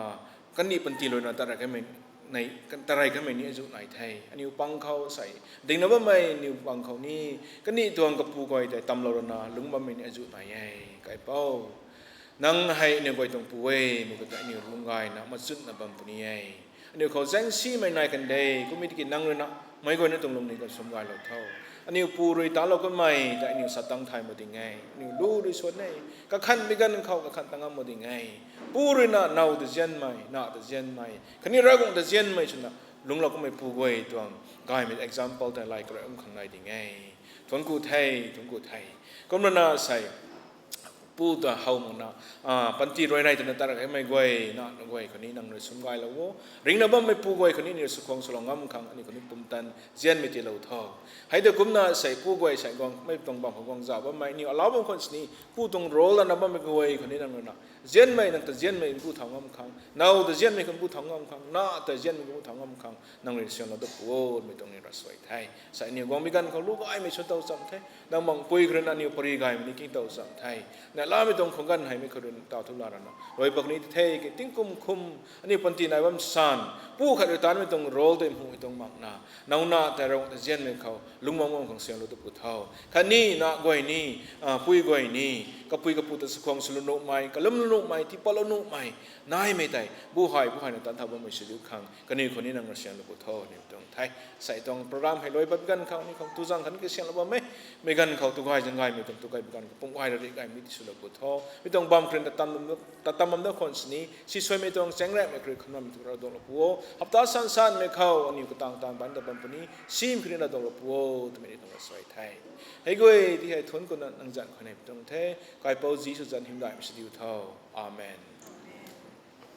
kandih panty luina tarey kamei, nai, tarey kamei ni azuh nai the. Aniu pang khou sei dingna bammei aniu pang khou ni, kandih tuang kapu guay tei tamlou rana lungc bammei ni azuh nai e. Kaipouc, nang hei aniu guay tuang pu e, mei khou tei aniu lung gayna machunna bam puni e. Aniu khou zaengsimei nai kan de, kumna tiki nang ruina meic guayna tuang lwm ni kan sum gaylou tho. Aniu pu rui talou kanmei tei aniu sa tang thay mak ding e. Aniu lu rui suan e. Kakhanhmei ganv khou kakhan tang ngam mak ding e. Pu rui na now ta zianmei, na ta zianmei, khatni Ravguangc ta zianmei swna lungclou kanmei pu guay tuang gaymei example tei lay karui um khang nai ding e. Thuanc ku the, thuanc ku the. Kumna na sei pu ta how makna, panty rui nai twna tat kamei guay, na guay khou ni nang rui sum gaylou o. Ringcna bammei pu guay khou ni aniu rui sakhwang swlou ngam khang, aniu khou ni pumtan zianmei tiilou tho. Hei de kumna sei pu guay sei guangmei tuang bam khou guang zauh bammei aniu alau bam khwan sini, pu tuang role lana bammei guay khou ni nang rui na zianmei, nang ta zianmei pu thau ngam khang, now ta zianmei khang pu thau ngam khang, na ta zianmei khang pu thau ngam khang nang rui sianlou dat pu o, mei tuang ni rasuai the. Sei aniu guangmei ganv khou lu gaymei sw tow cham the. Nang bangpui khou rui na aniu pary gaymei ni king tow cham the. Neihlamei tuang khou ganv heimei khou rui taw thu la rana luai pak ni the ke tingkum khum aniu panty nai bam san, pu khat rui tanmei tuang role tei mhumei tuang makna, now na tei Ravguangc ta zianmei khou lungc bam bam khang sianlou dat pu tho. Khatni na guay ni, pui guay ni, kapui kapu ta sakhwang swlou nuhmei, kalumlou nuhmei, tiipatlou nuhmei naimei tei bu hei bu hei na tan thau bammei sw diu khang kaniw khou ni nang rui sianlou pu tho ni tuang the. Sei tuang program hei luai pat ganv khou ni khang tu zaeng khatni kasianlou bam e. Mei ganv khou tu gay zaeng gaymei tuang tu gay bi ganv khou pum gay ra ri gaymei tiswlou pu tho. Mi tuang bam khou rui ta tam bam dat khwan sini, sisuaimei tuang chaeng rammei khou rui kham bammei tu Ravguangc dawlou pu o. Hapta san sanmei khou aniu katang tang ban ta bam puni, sim khou rui na dawlou pu o, twmei ni tuang rasuai the. Hei guay ti hei thuanc kuna nang zanc khou nei pu tuang the. Kaipouc Jisu zanc hymdaihmei sw diu tho. Amen.